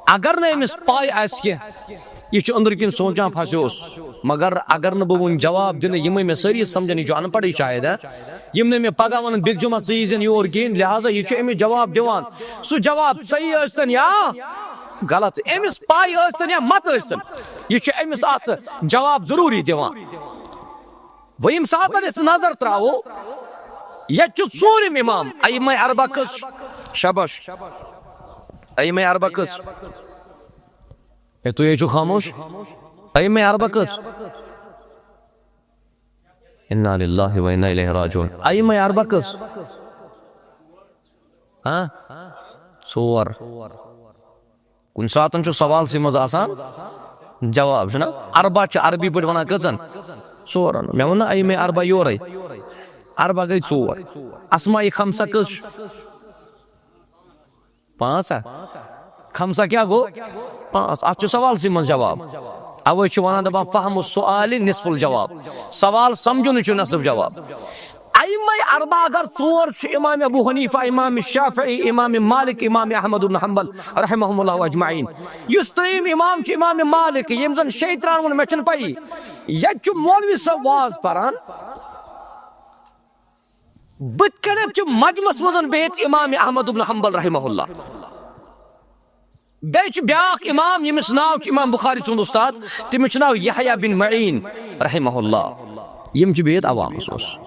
اگر نہٕ أمِس پاے آسہِ کینٛہہ، یہِ چھُ أنٛدرٕ کِنۍ سونٛچان پھسیوس۔ مگر اگر نہٕ بہٕ وۄنۍ جواب دِنہٕ، یِمے مےٚ سٲری سمجھن، یہِ چھُ ان پڑھٕے شاید، ہا؟ یِم نہٕ مےٚ پگاہ ونن، "بیٚکہِ جمعہ ژٕ ییٖزٮ۪ن یور کِہیٖنۍ"، لہذا یہِ چھُ أمِس جواب دِوان۔ سُہ جواب صحیح ٲسۍتن یا غلط، أمِس پاے ٲسۍتن یا مت ٲسۍتن، یہِ چھُ أمِس اتھ جواب ضروٗری دِوان۔ وۄنۍ ییٚمہِ ساتن أسۍ نظر تراوو، ییٚتہِ چھُ ژوٗرِم امام، ائمہ اربعہ کٔژ؟ شاباش۔ ائمہ اربعہ کٔژ؟ ہے، تُہۍ ہے چھِو خاموش۔ ائمہ اربعہ کٔژ؟ انا للہ و انا الیہ راجعون۔ ائمہ اربعہ کٔژ؟ ہاں؟ ژور۔ کُنہِ ساتن چھُ سوالسٕے منٛز آسان جواب، چھُنہ؟ اربعہ چھِ عربی پٲٹھۍ ونان کٔژن؟ ژورن۔ مےٚ ووٚن نہ ائمہ اربعہ یورے۔ اربعہ گٔے ژور۔ اسماء خمسہ کٔژ چھِ؟ پانٛژھ ہا؟ خمسہ کیٛاہ گوٚو؟ پانٛژھ۔ اتھ چھُ سوالسٕے منٛز جواب۔ اوے چھُ ونان، دپان، "فہم السؤال نصف الجواب"۔ سوال سمجھُن چھُ نصف جواب۔ ائمہ اربعہ اگر ژور چھِ، امام ابو حنیفہ، امام شافعی، امام مالک، امام احمد بن حنبل رحمہم اللہ اجمعین۔ یُس ترٛیٚیِم امام چھُ امام مالک، ییٚمۍ زن شیٚیہِ ترٕٛہن ووٚن، مےٚ چھُنہٕ پَیی۔ ییٚتہِ چھُ مولوی صٲب واز پران، بٕتھِ کنٮ۪تھ چھُ مجمس منٛز بِہِتھ امام احمد بن حنبل رحمہ اللہ۔ بیٚیہِ چھُ بیٛاکھ امام، ییٚمِس ناو چھُ امام بخاری سُنٛد استاد، تٔمِس چھُ ناو یحییٰ بن معین رحمہ اللہ۔ یِم چھِ بِہِتھ عوامس منٛز۔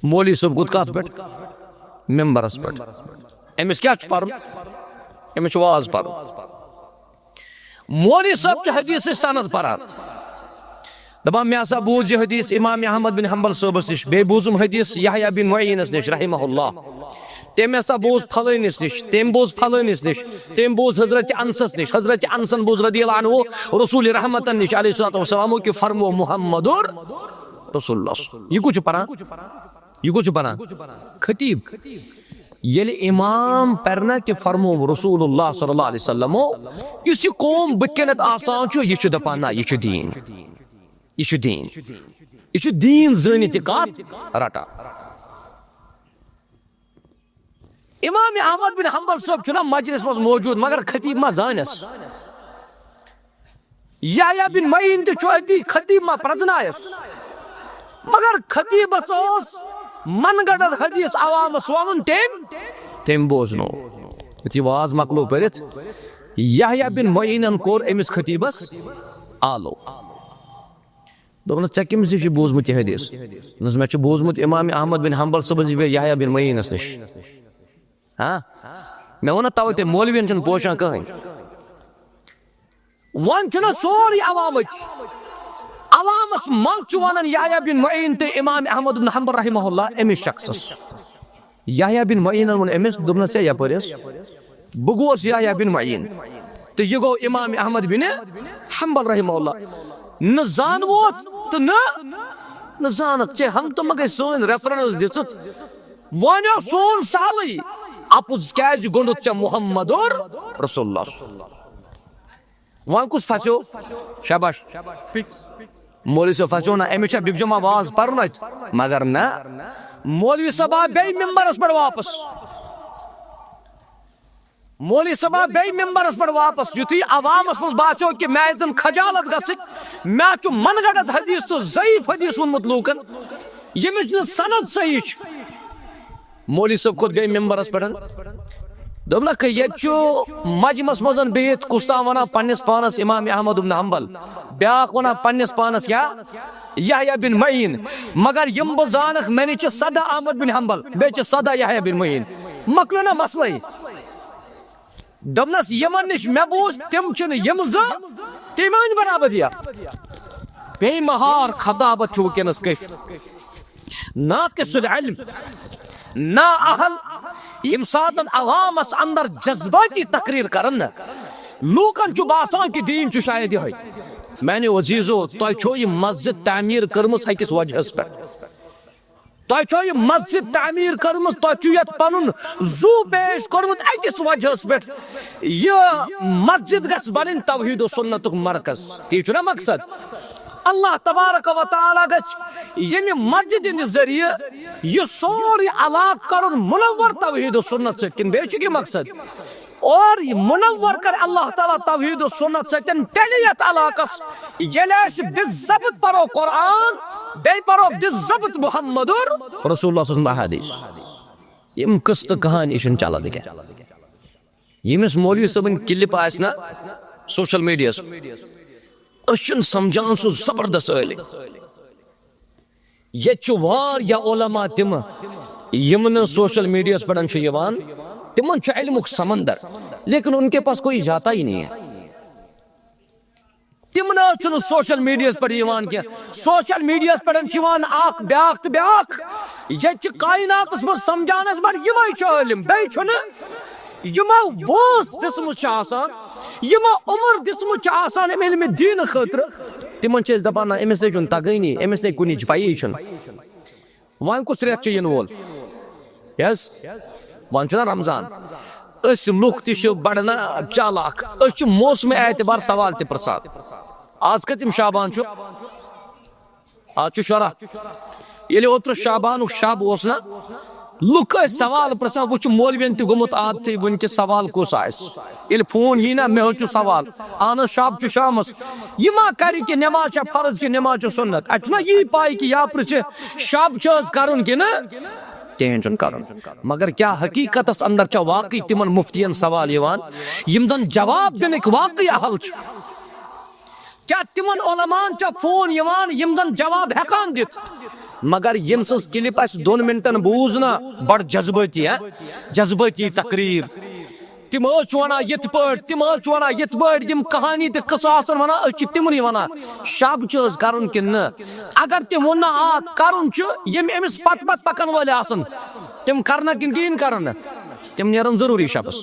مولوی صٲب کھوٚت کتھ پٮ۪ٹھ؟ ممبرس پٮ۪ٹھ۔ أمِس کیٛاہ چھُ پرُن؟ أمِس چھُ واز پرُن۔ مولوی صٲب چھُ حدیثٕچ سند پران، دپان، مےٚ ہسا بوٗز یہِ حدیث امام احمد بن حنبل صٲبس نِش، بیٚیہِ بوٗزُم حدیث یحییٰ بن معینس نِش رحمہ اللہ۔ تٔمۍ ہسا بوٗز فلٲنِس نِش، تٔمۍ بوٗز فلٲنِس نِش، تٔمۍ بوٗز حضرت انسس نِش، حضرت انسن بوٗز رضی اللہ عنہ رسول رحمتن نِش علیہ الصلوۃ والسلام کہِ فرمو محمد رسول اللہ۔ یہِ کُس چھُ پران؟ یہِ کُس چھُ پران؟ خطیب۔ ییٚلہِ امام پرِ نہ کہِ فرمو رسول اللہ صلی اللہ علیہ وسلمو، یُس یہِ قوم بٕتھِ کَنٮ۪تھ آسان چھُ، یہِ چھُ دپان، نہ، یہِ چھُ دیٖن، یہِ چھُ دیٖن، یہِ چھُ دیٖن زٲنِتھ یہِ کتھ رٹان۔ امام احمد بن حنبل صٲب چھُنہ مجلس منٛز موجود، مگر خطیب ما زانس؟ یحییٰ بن معین تہِ چھُ أتی، خطیب ما پرزنایس؟ مگر خطیبس اوس من گڑت حدیث عوامس وَنُن، تٔمۍ، تٔمۍ بوزنو۔ یُتھُے واز مۄکلو پٔرِتھ، یحییٰ بن معینن کوٚر أمِس خطیبس آلو۔ دوٚپنس، "ژےٚ کٔمِس نِش چھُے بوٗزمُت یہِ حدیث؟" دوٚپنس، "مےٚ چھُ بوٗزمُت امام احمد بن حنبل صٲبس نِش بیٚیہِ یحییٰ بن معینس نِش۔" ہاں، مےٚ ووٚن نہ توے تۄہہِ، مولوین چھُنہٕ پوشان کٕہٕنۍ۔ وۄنۍ چھُنہ سورُے عوامٕچ، عوامس منٛز چھُ ونان یحییٰ بن معین تہٕ امام احمد بن حنبل رحمہ اللہ أمِس شخصس۔ یحییٰ بن معینن ووٚن أمِس، دوٚپنس، "ہے یپٲرۍ ٲس، بہٕ گوس یحییٰ بن معین تہٕ یہِ گوٚو امام احمد بن حنبل رحمہ اللہ۔ نہ زانوتھ تہٕ نہ، نہ زانکھ ژےٚ، ہم تہٕ مہ گٔے سٲنۍ ریفرنس دِژٕتھ۔ وۄنۍ اوس سون سہلٕے، اپُز کیازِ گوٚنڈُتھ ژےٚ محمد رسول اللہ؟" وۄنۍ کُس پھسیو؟ شاباش۔ مولوی صٲب پھسیو نہ، أمِس چھا بِگ جمعہ واز پرُن اَتہِ؟ مگر نہ، مولوی صٲب آو بیٚیہِ ممبرس پٮ۪ٹھ واپس۔ مولوی صٲب آو بیٚیہِ ممبرس پٮ۪ٹھ واپس، یُتھُے عوامس منٛز باسیو کہِ مےٚ آسہِ زن خجالت گژھٕنۍ، مےٚ چھُ من گڑت حدیث تہٕ ضعیف حدیث ووٚنمُت لوٗکن، ییٚمِچ نہٕ سند صحیح چھُ۔ مولوی صٲب کھوٚت بیٚیہِ ممبرس پٮ۪ٹھ۔ دوٚپنکھ، ییٚتہِ چھُ مجمس منٛز بِہِتھ کُس تام ونان پننِس پانس امام احمد بن حنبل، بیٛاکھ ونان پننِس پانس کیٛاہ؟ یحییٰ بن معین۔ مگر یِم بہٕ زانکھ، مےٚ نِش چھِ سداہ احمد بن حنبل، بیٚیہِ چھِ سداہ یحییٰ بن معین۔ مۄکلیو نہ مسلے؟ دوٚپنس، یِمن نِش مےٚ بوٗز، تِم چھِنہٕ یِم زٕ، تِم أنۍ برابر یہِ۔ بے مہار خطابت چھُ وٕنکیٚنس کٲفی۔ ناقص العلم، نا اہل، ییٚمہِ ساتن عوامس اندر جذبٲتی تقریر کرن نہ، لوٗکن چھُ باسان کہِ دیٖن چھُ شاید یِہوٚے۔ میانیو عزیزو، تۄہہِ چھو یہِ مسجد تعمیٖر کٔرمٕژ أکِس وجہس پٮ۪ٹھ۔ تۄہہِ چھو یہِ مسجد تعمیٖر کٔرمٕژ، تۄہہِ چھُ یتھ پنُن زُو پیش کوٚرمُت أکِس وجہس پٮ۪ٹھ۔ یہِ مسجد گژھِ بنٕنۍ توحید و سنتُک مرکز، تی چھُنہ مقصد؟ اللہ تبارک و تعالیٰ گژھِ ییٚمہِ مسجد ہٕنٛدِ ذٔریعہٕ یہِ سورُے علاقہٕ کرُن منور توحید و سنت سۭتۍ، کِنہٕ بیٚیہِ چھُ کینٛہہ مقصد؟ اور یہِ منور کرِ اللہ تعالیٰ توحید و سنت سۭتۍ تیٚلہِ یتھ علاقس، ییٚلہِ أسۍ بالضبط پرو قرآن، بیٚیہِ پرو بالضبط محمد رسول اللہ صلی اللہ علیہ وسلم احادیث۔ یِم قصہٕ تہٕ کہانی چھِنہٕ چلان تہِ کینٛہہ۔ ییٚمِس مولوی صٲبٕنۍ کلپ آسہِ نہ سوشل میڈیاہس، أسۍ چھِنہٕ سمجھان سُہ زبردست عٲلِم۔ ییٚتہِ چھُ واریاہ علماء تِم، یِم نہٕ سوشل میڈیاہس پٮ۪ٹھ چھِ یِوان، تِمن چھُ علمُک سمندر، لیکن ان کے پاس کوئی جاتا ہی نہیں ہے۔ تِم نہ حظ چھِنہٕ سوشل میڈیاہس پٮ۪ٹھ یِوان کینٛہہ۔ سوشل میڈیاہس پٮ۪ٹھ چھِ یِوان اکھ، بیٛاکھ تہٕ بیٛاکھ۔ ییٚتہِ چھِ کائناتس منٛز سمجھان اَسہِ، مگر یِمے چھِ عٲلِم، بیٚیہِ چھُنہٕ۔ یِمو وٲنٛس دِژمٕژ چھِ آسان، یِمو عمر دِژمٕژ چھِ آسان اَمہِ علمِ دیٖنہٕ خٲطرٕ، تِمن چھِ أسۍ دپان، نہ، أمِس نے چھُنہٕ تگٲنی، أمِس نے کُنِچ پَیی چھُنہٕ۔ وۄنۍ کُس رٮ۪تھ چھُ یِنہٕ وول؟ یس، وۄنۍ چھُنہ رمضان۔ أسۍ لُکھ تہِ چھِ بڑٕ نہ چالاک، أسۍ چھِ موسمہِ اعتبار سوال تہِ پرژھان۔ آز کٔژِم شعبان چھُ؟ آز چھُ شُراہ۔ ییٚلہِ اوترٕ شعبانُک شب اوس نہ، لُکھ ٲسۍ سوال پرژھان، وۄنۍ چھُ مولوین تہِ گوٚمُت عادتھٕے وٕنہِ کہِ سوال کُس آسہِ۔ ییٚلہِ فون یی نہ، مےٚ حظ چھُ سوال، اہن حظ، شب چھُ شامس، یہِ ما کرِ کہِ نٮ۪ماز چھا فرض کہِ نٮ۪ماز چھِ سُنت؟ اتہِ چھُنہ یی پاے کہِ یا پرژھِ شب چھُ حظ کرُن کِنہٕ کِہیٖنۍ چھُنہٕ کرُن۔ مگر کیٛاہ حقیقتس اندر چھا واقعی تِمن مفتین سوال یِوان، یِم زن جواب دِنٕکۍ واقعی اہل چھِ؟ کیا تمن علماءن چھا فون یوان یم زن جواب ہیکان دتھ؟ مگر یم سٕنز کلپ اسہِ دۄن منٹن بوز نا، بڑ جذبٲتی، ہا؟ جذبٲتی تقریر۔ تم حظ چھِ ونان یِتھ پٲٹھۍ، تم حظ چھِ ونان یِتھ پٲٹھۍ، یِم کہانی تہٕ قصہٕ آسن ونان، أسۍ چھِ تِمنٕے ونان۔ شب چھِ حظ کرُن کِنہٕ نہٕ؟ اگر تٔمۍ ووٚن نہ، آ، کرُن چھُ، یِم أمِس پتہٕ پتہٕ پکن وٲلۍ آسن، تِم کرنا کِنہٕ کِہیٖنۍ کرن نہٕ؟ تِم نیرن ضروٗری شبس۔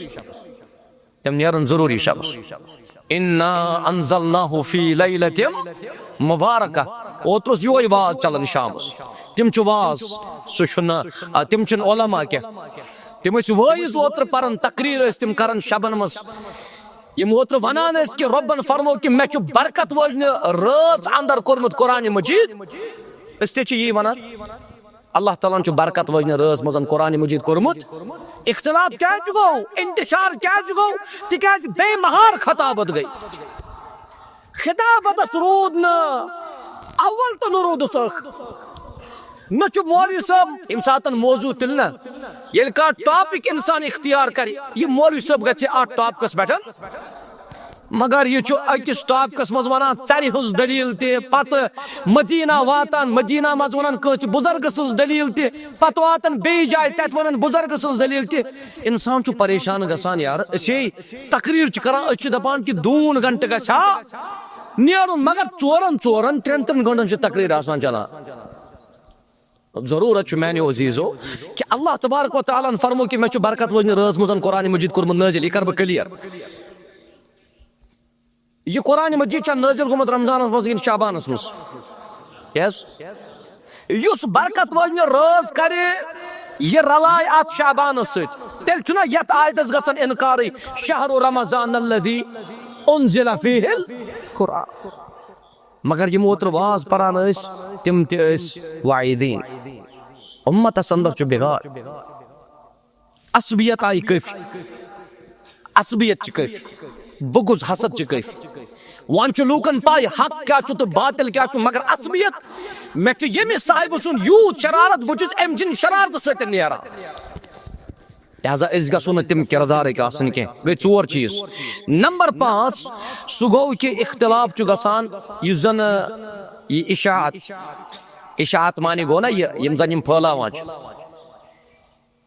تِم نیرن ضروٗری شبس۔ انا انزلناہ فی لیلۃ مبارکہ۔ اوترٕ اوس یِہوٚے واز چلان شامس۔ تِم چھِ واز، سُہ چھُنہٕ، آ، تِم چھِنہٕ علماء کینٛہہ۔ تِم ٲسۍ وٲعظ اوترٕ پران، تقریر ٲسۍ تِم کران شبن منٛز۔ یِم اوترٕ ونان ٲسۍ کہِ رۄبن فرمو کہِ مےٚ چھُ برکت وٲجنہِ رٲژ اندر کوٚرمُت قرآن مجید۔ أسۍ تہِ چھِ یی ونان۔ اللہ تعالیٰ ہن چھُ برکت وٲجنہِ رٲژ منٛز قرآن مجید کوٚرمُت۔ اختلاف کیازِ گوٚو؟ انتشار کیازِ گوٚو؟ تِکیازِ بے مہار خطابت گٔے۔ خطابتس روٗد نہٕ اول تہٕ نہٕ روٗدُس ٲخر۔ نہ چھُ مولوی صٲب ییٚمہِ ساتن موضوع تُلہِ نہ، ییٚلہِ کانٛہہ ٹاپک انسان اختیار کرِ، یہِ مولوی صٲب گژھِ اتھ ٹاپکس پٮ۪ٹھ۔ مگر یہِ چھُ أکِس ٹاپکس منٛز ونان ژرِ ہٕنٛز دٔلیٖل تہِ، پتہٕ مدینہ واتان، مدینہ منٛز ونان کٲنٛسہِ بُزرگہٕ سٕنٛز دٔلیٖل تہِ، پتہٕ واتان بیٚیہِ جایہِ، تتہِ ونان بُزرگہٕ سٕنٛز دٔلیٖل تہِ۔ انسان چھُ پریشان گژھان، یار، أسے تقریر چھِ کران، أسۍ چھِ دپان کہِ دوٗن گھنٹہٕ گژھِ ہا نیرُن، مگر ژورن، ژورن، ترٛٮ۪ن، ترٛٮ۪ن گھنٹن چھِ تقریر آسان چلان۔ ضروٗرت چھُ میانیو عزیزو کہِ اللہ تبارک و تعالیٰ ہن فرمو کہِ مےٚ چھُ برکت وٲجنہِ رٲژ منٛز قرآن مجید کوٚرمُت نٲزِل، یہِ کرٕ بہٕ clear۔ یہِ قرآن مجید چھا نٲزِل گوٚمُت رمضانس منٛز کِنہٕ شعبانس منٛز؟ Yes۔ یُس برکت وٲجنہِ رٲژ کرِ، یہِ رلایہِ اتھ شعبانس سۭتۍ، تیٚلہِ چھُنہ یتھ آیتس گژھان انکارٕے، شہر رمضان الذی انزل فیہ القرآن۔ مگر یِم اوترٕ واز پران ٲسۍ، تِم تہِ ٲسۍ واعظین۔ اُمتس اندر چھُ بِگاڑ۔ عصبیت آیہِ کٲفی۔ عصبیت چھِ کٲفی۔ بغض حسد چھِ کٲفی۔ وۄنۍ چھُ لوٗکن پاے حق کیٛاہ چھُ تہٕ باطل کیٛاہ چھُ، مگر عصبیت، مےٚ چھُ ییٚمہِ صاحبہٕ سُنٛد یوٗت شرارت، بہٕ چھُس أمۍ سٕنٛدِ شرارتہٕ سۭتۍ نیران۔ لہذا أسۍ گژھو نہٕ تِم کردارٕکۍ آسٕنۍ کینٛہہ۔ گٔے ژور چیٖز۔ نمبر پانٛژھ، سُہ گوٚو کہِ اختلاف چھُ گژھان، یُس زن، یہِ اشاعت، اشاعت معنی گوٚو نا یہِ، یِم زن یِم پھٲلاوان چھِ،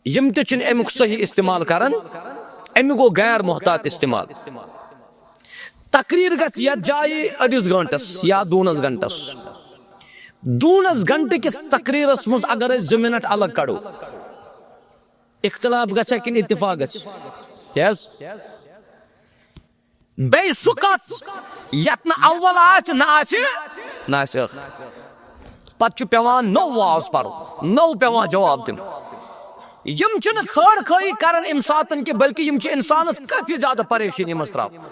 یِم تہِ چھِنہٕ اَمیُک صحیح استعمال کران، اَمیُک گوٚو غیر محتاط استعمال۔ تقریر گژھِ یتھ جایہِ أڑِس گٲنٹس یا دوٗنس گھنٹس۔ دوٗنس گھنٹہٕ کِس تقریرس منٛز اگر أسۍ زٕ منٹ الگ کڑو، اختلاف گژھِ کِنہٕ اتفاق گژھِ؟ کیٛاہ حظ؟ بیٚیہِ سُہ کتھ یتھ نہٕ اول آسہِ، نہ آسہِ، نہ آسہِ ٲخر۔ پتہٕ چھُ پٮ۪وان نوٚو واز پرُن، نوٚو پٮ۪وان جواب دیُن۔ یِم چھِنہٕ خٲر خٲہی کران امہِ ساتن کہِ، بلکہِ یِم چھِ انسانس کٲفی زیادٕ پریشٲنی منٛز تراوان۔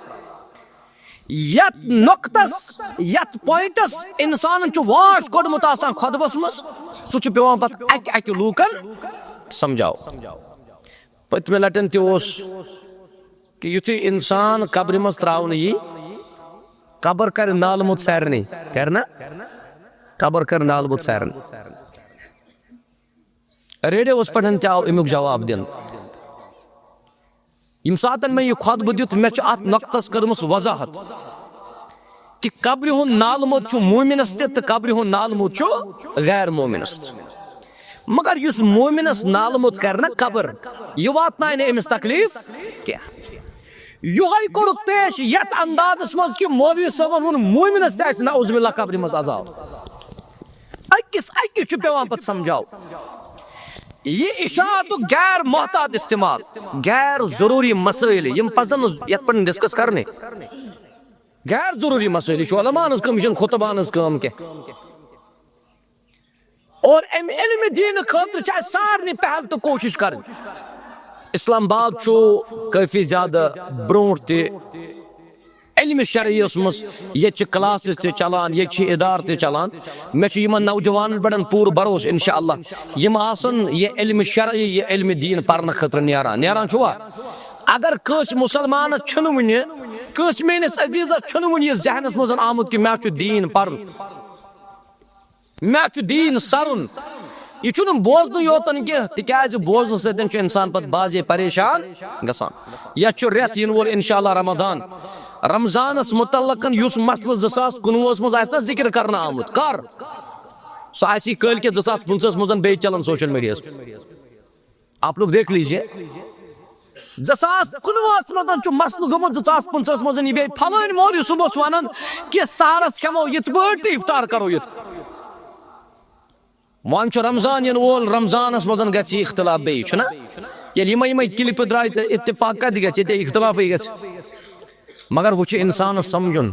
یتھ نۄقطس، یتھ پوینٹس انسانن چھُ واش کوٚڑمُت آسان خۄطبس منٛز، سُہ چھُ پٮ۪وان پتہٕ اکہِ اکہِ لوٗکن سمجھاوُن۔ پٔتمہِ لٹٮ۪ن تہِ اوس کہِ یُتھُے انسان قبرِ منٛز تراونہٕ یی، قبر کرِ نالہٕ موٚت سارنٕے، کرِ نا؟ قبر کرِ نالہٕ موٚت سارنٕے۔ ریڈیوس پٮ۪ٹھ تہِ آو امیُک جواب دِنہٕ۔ ییٚمہِ ساتن مےٚ یہِ خطبہٕ دیُت، مےٚ چھُ اتھ نۄقطس کٔرمٕژ وضاحت کہِ قبرِ ہُنٛد نالہٕ موٚت چھُ مومنس تہِ تہٕ قبرِ ہُنٛد نالہٕ موٚت چھُ غیر مومنس تہِ۔ مگر یُس مومنس نالہٕ موٚت کرِ نا قبر، یہِ واتنایہِ نہٕ أمِس تکلیف کینٛہہ۔ یِہوٚے کوٚرُکھ پیش یتھ اندازس منٛز کہِ مولوی صٲبن ووٚن مومنس تہِ آسہِ نعوذ باللہ قبرِ منٛز عذاب۔ أکِس أکِس چھُ پٮ۪وان پتہٕ سمجھاوُن۔ یہِ اشاعتُک غیر محتاط استعمال، غیر ضروٗری مسٲیل، یِم پزن نہٕ یتھ پٮ۪ٹھ ڈسکس کرنہِ۔ غیر ضروٗری مسٲیل، یہِ چھُ علماءن ہٕنٛز کٲم، یہِ چھُنہٕ خطباہن ہٕنٛز کٲم کینٛہہ۔ اور امہِ علمِ دیٖنہٕ خٲطرٕ چھِ اسہِ سارنٕے پہل تہٕ کوٗشش کرٕنۍ۔ اسلام آباد چھُ کٲفی زیادٕ برونٛٹھ تہِ علمِ شرعیس منٛز، ییٚتہِ چھِ classes تہِ چلان، ییٚتہِ چھِ ادارٕ تہِ چلان۔ مےٚ چھُ یِمن نوجوانن پٮ۪ٹھ پوٗرٕ بھروسہٕ، انشاءاللہ یِم آسن یہِ علمِ شرعی، یہِ علمِ دیٖن پرنہٕ خٲطرٕ نیران۔ نیران چھُوا؟ اگر کٲنٛسہِ مسلمانس چھُنہٕ وُنہِ، کٲنٛسہِ میٲنِس عزیزس چھُنہٕ وُنہِ یہِ ذہنس منٛز آمُت کہِ مےٚ چھُ دیٖن پرُن، مےٚ چھُ دیٖن سرُن۔ یہِ چھُنہٕ بوزنہٕ یوتن کینٛہہ، تِکیازِ بوزنہٕ سۭتۍ چھُ انسان پتہٕ بعضے پریشان گژھان۔ یتھ چھُ رٮ۪تھ یِنہٕ وول انشاءاللہ رمضان، رمضانس متعلقن یُس مسلہٕ زٕ ساس کُنوُہس منٛز آسہِ نہ ذکر کرنہٕ آمُت، کر؟ سُہ آسی کٲلۍ کٮ۪تھ زٕ ساس پٕنٛژٕہس منٛز بیٚیہِ چلان سوشل میڈیاہس پٮ۪ٹھ۔ آپ لوگ دیکھ لیجیے، زٕ ساس کُنوُہس منٛز چھُ مسلہٕ گوٚمُت، زٕ ساس پٕنٛژٕہس منٛز یہِ بیٚیہِ فلٲنۍ مولوی صُبحس ونان کہِ سحرس کھٮ۪مو یِتھ پٲٹھۍ تہٕ افطار کرو یِتھ۔ وۄنۍ چھُ رمضان یِنہٕ وول، رمضانس منٛز گژھِ یہِ اختلاف بیٚیہِ، چھُنہ؟ ییٚلہِ یِمے یِمے کلپہٕ درٛاے تہٕ اتفاق کتہِ گژھِ؟ ییٚتہِ اختلافٕے گژھِ۔ مگر ہُہ چھُ انسانس سمجھُن،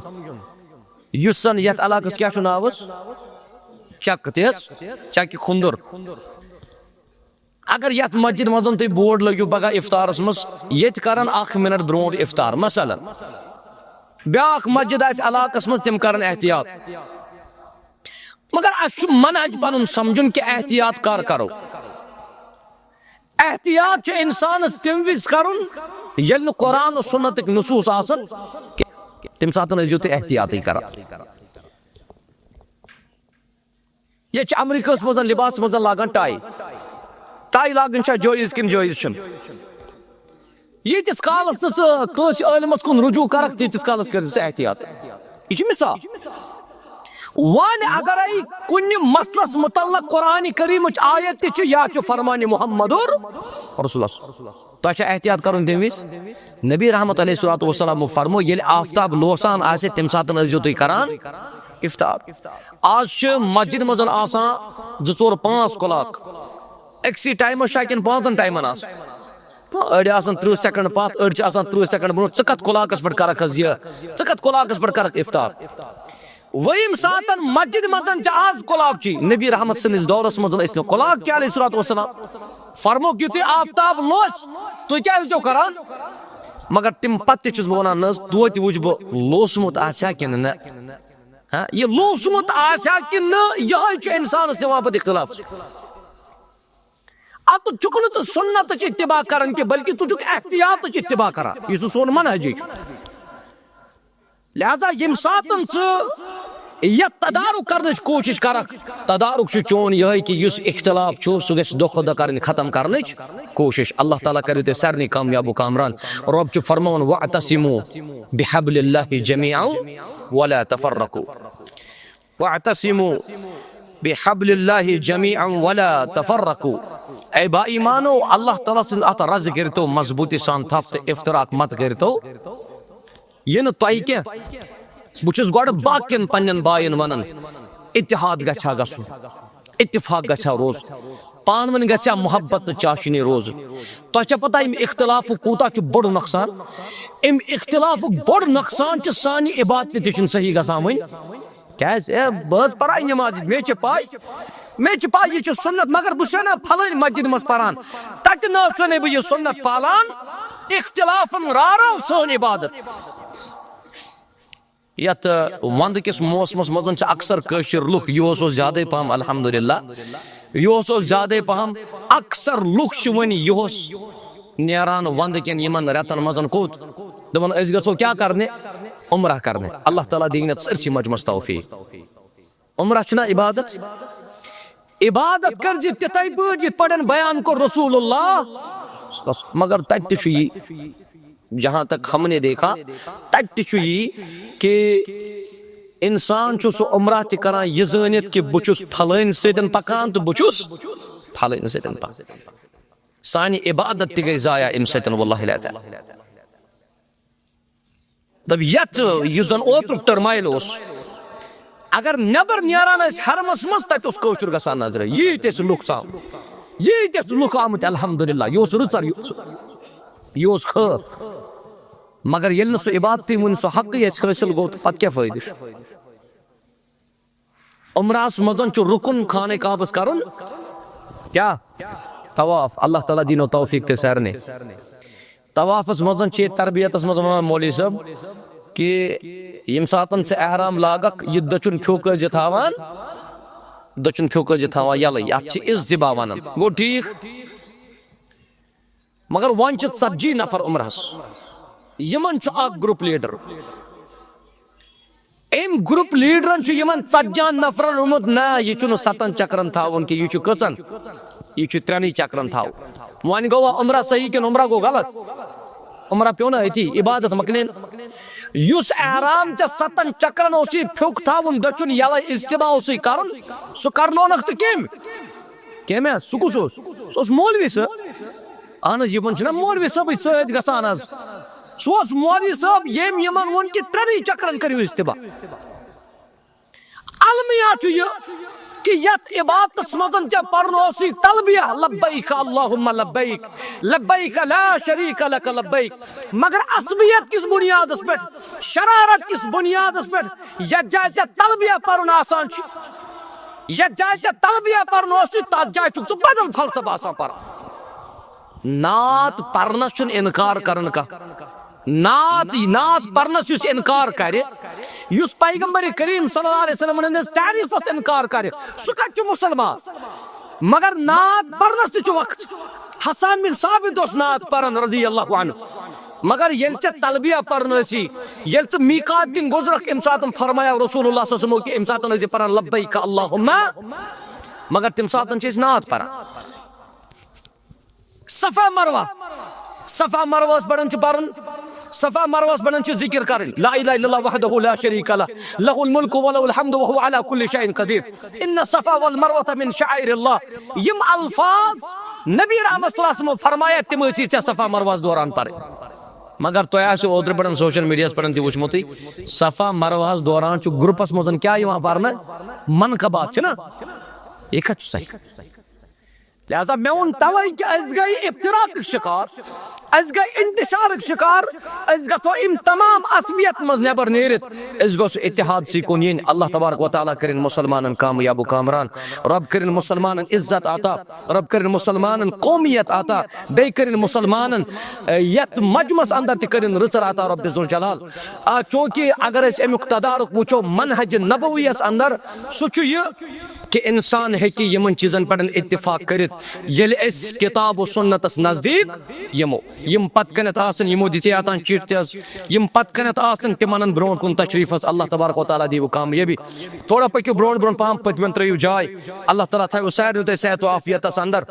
یُس زن یتھ علاقس کیٛاہ چھُ ناو حظ؟ چک تہِ حظ، چکہِ کھُندُر۔ اگر یتھ مسجد منٛز تُہۍ بورڈ لٲگِو پگاہ افطارس منٛز، ییٚتہِ کرن اکھ منٹ برونٛٹھ افطار مثلاً، بیٛاکھ مسجد آسہِ علاقس منٛز، تِم کرن احتیاط۔ مگر اسہِ چھُ منہج پنُن سمجھُن کہِ احتیاط کر کرو۔ احتیاط چھُ انسانس تمہِ وِزِ کرُن ییٚلہِ نہٕ قرآن و سنتٕکۍ نصوص آسن کینٛہہ۔ تمہِ ساتہٕ ٲسۍزیو تُہۍ احتیاطٕے کران۔ ییٚتہِ چھِ امریکہس منٛز لباس منٛز لاگان ٹاے۔ ٹاے لاگٕنۍ چھا جٲیز کِنہٕ جٲیز چھُنہٕ؟ ییٖتِس کالس نہٕ ژٕ کٲنٛسہِ عٲلمس کُن رجوع کرکھ، تیٖتِس کالس کٔرۍ زِ ژٕ احتیاط۔ یہِ چھُ مثال۔ وۄنۍ اگرے کُنہِ مسلس متعلق قرآن کریمٕچ آیت تہِ چھِ یا چھُ فرمان محمد رسول اللہ، تۄہہِ چھا احتیاط کرُن تمہِ وِزِ؟ نبی رحمت علیہ الصلوۃ والسلام فرمو، ییٚلہِ آفتاب لوسان آسہِ، تمہِ ساتہٕ ٲسۍزیو تُہۍ کران افطار۔ آز چھِ مسجد منٛز آسان زٕ، ژور، پانٛژھ کلاک، أکسٕے ٹایمس چھا کِنہٕ پانٛژن ٹایمن آسان؟ أڑۍ آسان ترٕٛہ سیکنڈ پتھ، أڑۍ چھِ آسان ترٕٛہ سیکنڈ برونٛہہ۔ ژٕ کتھ کلاکس پٮ۪ٹھ کرکھ حظ یہِ؟ ژٕ کتھ کلاکس پٮ۪ٹھ کرکھ افطار؟ وۄنۍ ییٚمہِ ساتن مسجد منٛز چھِ آز کلاک چی، نبی رحمت سٕنٛدِس دورس منٛز ٲسۍ نہٕ کلاک چی علیہ الصلوۃ والسلام۔ فرموکھ یُتھُے آفتاب لوس، تُہۍ کیٛاہ ٲسۍزیو کران؟ مگر تمہِ پتہٕ تہِ چھُس بہٕ ونان، نہ حظ، توتہِ وٕچھ بہٕ لوسمُت آسیا کِنہٕ نہ۔ ہاں، یہِ لوسمُت آسیا کِنہٕ نہ، یِہوٚے چھُ انسانس دِوان پتہٕ اختلافس۔ اتھ چھُکھ نہٕ ژٕ سنتٕچ اتباع کران کینٛہہ، بلکہِ ژٕ چھُکھ احتیاطٕچ اتباع کران، یُس نہٕ سون منہجٕے چھُ۔ لہذا ییٚمہِ ساتن ژٕ یتھ تدارک کرنٕچ کوٗشش کرکھ، تدارک چھُ چون یِہوٚے کہِ یُس اختلاف چھُ، سُہ گژھِ دۄہ کھۄتہٕ دۄہ کرٕنۍ ختم کرنٕچ کوٗشش۔ اللہ تعالیٰ کٔرِو تُہۍ سارنٕے کامیاب و کامران۔ رۄب چھُ فرماوان، "واعتصموا بحبل اللہ جمیعا ولا تفرقوا۔" واعتصموا بحبل اللہ جمیعا ولا تفرقوا۔ اے با ایمانو، اللہ تعالیٰ سٕنٛز اتھ رز کٔرتو مضبوٗطی سان تھپھ تہٕ افتراق مت کٔرتو۔ یہِ نہٕ تۄہہِ کینٛہہ، بہٕ چھُس گۄڈٕ باقین پننٮ۪ن باین ونان، اتحاد گژھِ ہا گژھُن، اتفاق گژھِ ہا روزُن، پانہٕ ؤنۍ گژھِ ہا محبت تہٕ چاشنی روزُن۔ تۄہہِ چھا پتہ، امہِ اختلافُک کوٗتاہ چھُ بوٚڑ نۄقصان؟ امہِ اختلافُک بوٚڑ نۄقصان چھُ، سانہِ عبادتہِ تہِ چھُنہٕ صحیح گژھان وۄنۍ۔ کیازِ؟ اے، بہٕ حظ پران نماز، مےٚ چھِ پاے، مےٚ چھِ پاے یہِ چھُ سنت، مگر بہٕ چھُس نا پھلٲنۍ مسجد منٛز پران، تتہِ نہ حظ چھُس نہٕ بہٕ یہِ سنت پالان۔ اختلافن راروو سٲنۍ عبادت۔ یتھ، ٲ، ونٛدٕ کِس موسمس منٛز چھِ اکثر کٲشِر لُکھ، یہِ اوس، اوس زیادَے پہم، الحمدللہ، یہِ اوس، اوس زیادَے پہم۔ اکثر لُکھ چھِ وۄنۍ یِہُس نیران ونٛدٕ کٮ۪ن یِمن رٮ۪تن منٛز کوٚت؟ دَپان، "أسۍ گژھو کیٛاہ کرنہِ؟ عمرہ کرنہِ۔" اللہ تعالیٰ دِیِن اَتھ سٲرسٕے مجمعس توفیق۔ عمرہ چھُنہ عبادت؟ عبادت کٔرزِ تِتھَے پٲٹھۍ یِتھ پٲٹھۍ بیان کوٚر رسول اللہ۔ مگر تتہِ تہِ چھُ یی، جہاں تک ہم نے دیکھا، تتہِ تہِ چھُ یی کہ انسان چھُ سُہ عمرہ تہِ کران یہِ زٲنِتھ کہ بہٕ چھُس پھلٲنۍ سۭتۍ پکان تہٕ بہٕ چھُس پھلٲنۍ سۭتۍ پکان۔ سانہِ عبادت تہِ گٔے ضایع امہِ سۭتۍ، واللہ العظیم۔ دَپ، یَتھ یُس زَن اوترُک ٹٔرمایل اوس، اگر نٮ۪بر نیران ٲسۍ حرمس منٛز، تَتہِ اوس کٲشُر گژھان نظرِ۔ ییٖتۍ ٲسۍ لُکھ سام-، ییٖتۍ ٲسۍ لُکھ آمٕتۍ، الحمدللہ، یہِ اوس رٕژر، یہِ اوس، یہِ اوس خٲر۔ مگر ییٚلہِ نہٕ سُہ عبادتٕے وُنہِ سُہ حقٕے اَسہِ حٲصِل گوٚو، تہٕ پَتہٕ کیٛاہ فٲیدٕ چھُ؟ عمرہس منٛز چھُ رُکُن خانہ کعبس کرُن کیا؟ طواف۔ اللہ تعالیٰ دینو توفیق تہِ سارنٕے۔ طوافس منٛز چھِ ییٚتہِ تربیتس منٛز ونان مولوی صٲب کہ ییٚمہِ ساتن ژٕ احرام لاگکھ، یہِ دٔچھُن پھیوٚک ٲسۍ زِ تھاوان، دٔچھُن پھیوٚک ٲسۍ زِ تھاوان یَلہٕ، یتھ چھِ اضطباع ونان۔ گوٚو ٹھیٖک؟ مگر وۄنۍ چھِ ژتجی نفر عمرہس، یِمن چھُ اکھ گروپ لیڈر۔ أمۍ گروپ لیڈرن چھُ یِمن ژتجی ہن نفرن ووٚنمُت، نہ، یہِ چھُنہٕ ستن چکرن تھاوُن کینٛہہ، یہِ چھُ کٔژن؟ یہِ چھُ ترٛٮ۪نٕے چکرن تھاوُن۔ وۄنۍ گوٚوا عمرہ صحیح کِنہٕ عمرہ گوٚو غلط؟ عمرہ پیوٚو نہ أتی، عبادت مۄکلے نہٕ۔ یُس احرام ژےٚ ستن چکرن اوسُے پھیُک تھاوُن، دٔچھُن یلے اجتماع اوسُے کرُن، سُہ کرنونکھ ژٕ کٔمۍ؟ کٔمۍ ہا؟ سُہ کُس اوس؟ سُہ اوس مولوی صٲب۔ اہن حظ، یِمن چھِنہ مولوی صٲبٕے سۭتۍ گژھان حظ۔ سُہ اوس مولوی صٲب، ییٚمۍ یِمن ووٚن کہِ ترٛٮ۪نٕے چکرن کٔرِو اجتماع۔ المیہ چھُ یہِ کہِ یتھ عبادتس منٛز ژےٚ پرُن اوسُے تلبیہ، لبیک اللہم لبیک، لبیک لا شریک لک لبیک، مگر عصبیت کِس بنیادس پٮ۪ٹھ، شرارت کِس بنیادس پٮ۪ٹھ، یتھ جایہِ ژےٚ تلبیہ پرُن آسان چھُ، یتھ جایہِ ژےٚ تلبیہ پرُن اوسُے، تتھ جایہِ چھُکھ ژٕ بدل فلسفہٕ آسان پران۔ نعت پرنس چھُنہٕ انکار کران کانٛہہ۔ نعت، نعت پرنس یُس انکار کرِ، یُس پیغمبر کریم صلی اللہ علیہ وسلم ہٕنٛدِس تعریفس انکار کرِ، سُہ کتہِ چھُ مسلمان؟ مگر نعت پرنس تہِ چھُ وقت۔ حسان بن ثابت اوس نعت پران رضی اللہ عنہ۔ مگر ییٚلہِ ژےٚ تلبیہ پرُن ٲسی، ییٚلہِ ژٕ میقات کِنۍ گُزرکھ، امہِ ساتہٕ فرمایو رسول اللہ صلی اللہ علیہ وسلم کہِ امہِ ساتہٕ ٲسۍ زِ پران لبیک اللہم، مگر تمہِ ساتہٕ چھِ أسۍ نعت پران۔ صفا مروہ، صفا مروہس پٮ۪ٹھ چھُ پرُن، صفا مروہس پٮ۪ٹھ چھُ ذکر کرٕنۍ، لا الہ الا اللہ وحدہ لا شریک لہ، لہ الملک و لہ الحمد و هو علی کل شیء قدیر، ان الصفا والمروۃ من شعائر اللہ۔ یِم الفاظ نبی رحمت صلی اللہ علیہ وسلم فرمایا، تِم ٲسی ژےٚ صفا مروہس دوران پرٕنۍ۔ مگر تۄہہِ آسیو اوترٕ پٮ۪ٹھ سوشل میڈیاہس پٮ۪ٹھ تہِ وٕچھمُتٕے، صفا مروہس دوران چھُ گروپس منٛز کیٛاہ یِوان پرنہٕ؟ منقبات چھِنہ؟ یہِ کتھ چھُ صحیح؟ لہذا مےٚ ووٚن توے کہِ أسۍ گٔے افتراقٕکۍ شکار، أسۍ گٔے انتشارٕکۍ شکار، أسۍ گژھو اَمہِ تمام عصبیت منٛز نٮ۪بر نیٖرِتھ، أسۍ گوٚژھ اتحادسٕے کُن یِنۍ۔ اللہ تبارک و تعالیٰ کٔرِنۍ مسلمانن کامیاب و کامران، رب کٔرِنۍ مسلمانن عزت عطا، رب کٔرِنۍ مسلمانن قومیت عطا، بیٚیہِ کٔرِنۍ مسلمانن، اے، یتھ مجمس اندر تہِ کٔرِنۍ رٕژر عطا رب ذوالجلال۔ آ، چونکہ اگر أسۍ امیُک تدارک وٕچھو منہج نبویس اندر، سُہ چھُ یہِ کہِ انسان ہیٚکہِ یِمن چیٖزن پٮ۪ٹھ اتفاق کٔرِتھ، ییٚلہِ أسۍ کتاب و سنتس نزدیٖک یِمو۔ یِم پتہٕ کنٮ۪تھ آسن، یِمو دِژے اتان چِٹھۍ تہِ حظ، یِم پتہٕ کنٮ۪تھ آسن، تِم انن برونٛٹھ کُن تشریٖفس۔ اللہ تبارک و تعالیٰ دِیِو کامیٲبی۔ تھوڑا پٔکِو برونٛٹھ برونٛٹھ پہم، پٔتمٮ۪ن ترٲیِو جاے۔ اللہ تعالیٰ تھٲیِو سارنٕے تۄہہِ صحت و عافیتس اندر۔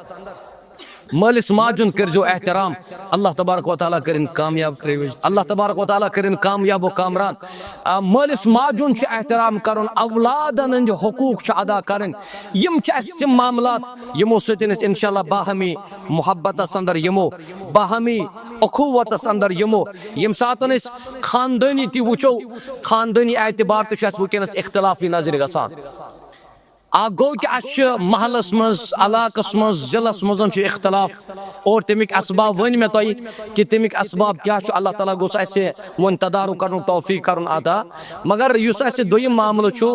مٲلِس ماجہِ ہُنٛد کٔرۍزیو احترام۔ اللہ تبارک و تعالیٰ کٔرِنۍ کامیاب۔ اللہ تبارک و تعالیٰ کٔرِنۍ کامیاب و کامران۔ آ، مٲلِس ماجہِ ہُنٛد چھُ احترام کرُن، اولادن ہٕنٛدۍ حقوٗق چھِ ادا کرٕنۍ۔ یِم چھِ اَسہِ تِم معاملات، یِمو سۭتۍ أسۍ انشاءاللہ باہمی محبتس اندر یِمو، باہمی اخوتس اندر یِمو۔ ییٚمہِ ساتہٕ أسۍ خاندٲنی تہِ وٕچھو، خاندٲنی اعتبار تہِ چھُ اَسہِ وٕنکیٚنس اختلافی نظرِ گژھان۔ اکھ گوٚو کہِ اَسہِ چھِ محلس منٛز، علاقس منٛز، ضلعس منٛز چھُ اختلاف، اور تَمِکۍ اسباب ؤنۍ مےٚ تۄہہِ کہِ تَمِکۍ اسباب کیٛاہ چھُ۔ اللہ تعالیٰ گوٚژھ اَسہِ وۄنۍ تدارُک کرنُک توفیق کرُن عطا۔ مگر یُس اَسہِ دوٚیِم معاملہٕ چھُ،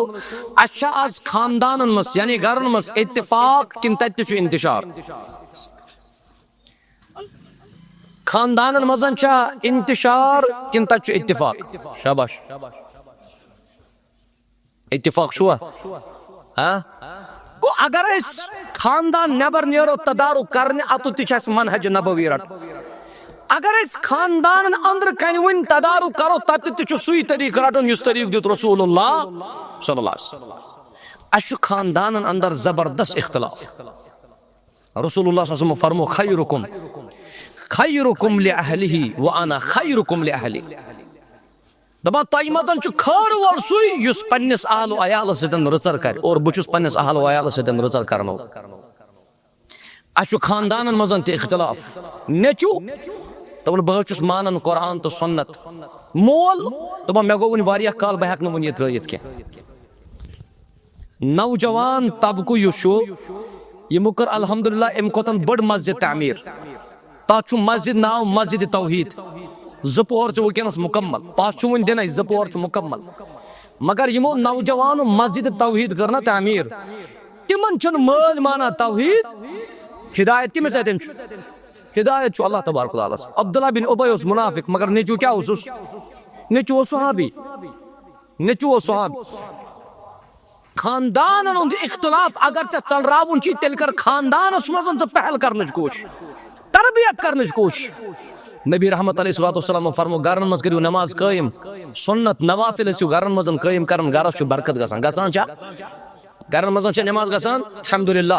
اَسہِ چھا آز خاندانن منٛز، یعنی گرن منٛز اتفاق کِنہٕ تَتہِ تہِ چھُ انتشار؟ خاندانن منٛز چھا انتشار کِنہٕ تَتہِ چھُ اتفاق؟ شاباش۔ اتفاق چھُوا؟ ہاں؟ گوٚو اگر أسۍ خاندان نٮ۪بر نیرو تدارُک کرنہِ، اتُتھ تہِ چھُ اَسہِ منہج نبوی رٹُن۔ اگر أسۍ خاندانن أنٛدرٕ کنہِ وُنہِ تدارُک کرو، تتہِ تہِ چھُ سُے طریٖقہٕ رٹُن یُس طریٖقہٕ دیُت رسول اللہ صلی اللہ علیہ وسلم۔ اَسہِ چھُ خاندانن اندر زبردست اختلاف۔ رسول اللہ صلی اللہ علیہ وسلم فرمو، خیرکم، خیرکم لأہلہ وأنا خیرکم لأہلی۔ دپان، تۄہہِ منٛز چھُ خٲر وول سُے یُس پننِس اہل و عیالس سۭتۍ رٕژر کرِ، اور بہٕ چھُس پننِس اہل و عیالس سۭتۍ رٕژر کرن وول۔ اسہِ چھُ خاندانن منٛز تہِ اختلاف۔ نیٚچو دپان، بہٕ حظ چھُس مانان قرآن تہٕ سنت۔ مول دپان، مےٚ گوٚو وُنہِ واریاہ کال، بہٕ ہٮ۪کہٕ نہٕ وُنہِ یہِ ترٲیِتھ کینٛہہ۔ نوجوان طبقہٕ یُس چھُ، یِمو کٔر الحمدللہ اَمہِ کھۄتہٕ بٔڑ مسجد تعمیٖر۔ تَتھ چھُ مسجد ناو مسجد توحید۔ زٕ پور چھِ وٕنکیٚنَس مُکمل، پَس چھُ وُنہِ دِنَے، زٕ پور چھِ مُکمل۔ مگر یِمو نوجوانو مسجد توحید کٔر نہ تعمیٖر، تِمن چھُنہٕ مٲلۍ مانان توحید۔ ہدایت کٔمِس اَتھٮ۪ن چھُ؟ ہدایت چھُ اللہ تبارک و تعالیٰ ہس۔ عبداللہ بن ابی اوس منافق، مگر نیٚچوٗ کیٛاہ اوسُس؟ نیٚچوٗ اوس صحابی۔ نیٚچوٗ اوس صحابی۔ خاندانن ہُنٛد اختلاف اگر ژےٚ ژٔلراوُن چھُے، تیٚلہِ کر خاندانس منٛز ژٕ پہل کرنٕچ کوٗشش، تربیت کرنٕچ کوٗشش۔ نبی رحمت علیہ الصلوۃ والسلام فرمو، گرن منٛز کٔرِو نماز قٲیِم، سنت نوافل ٲسِو گرن منٛز قٲیِم کران، گرس چھُ برکت گژھان۔ گژھان چھا؟ گرن منٛز چھِ نماز گژھان، الحمدللہ۔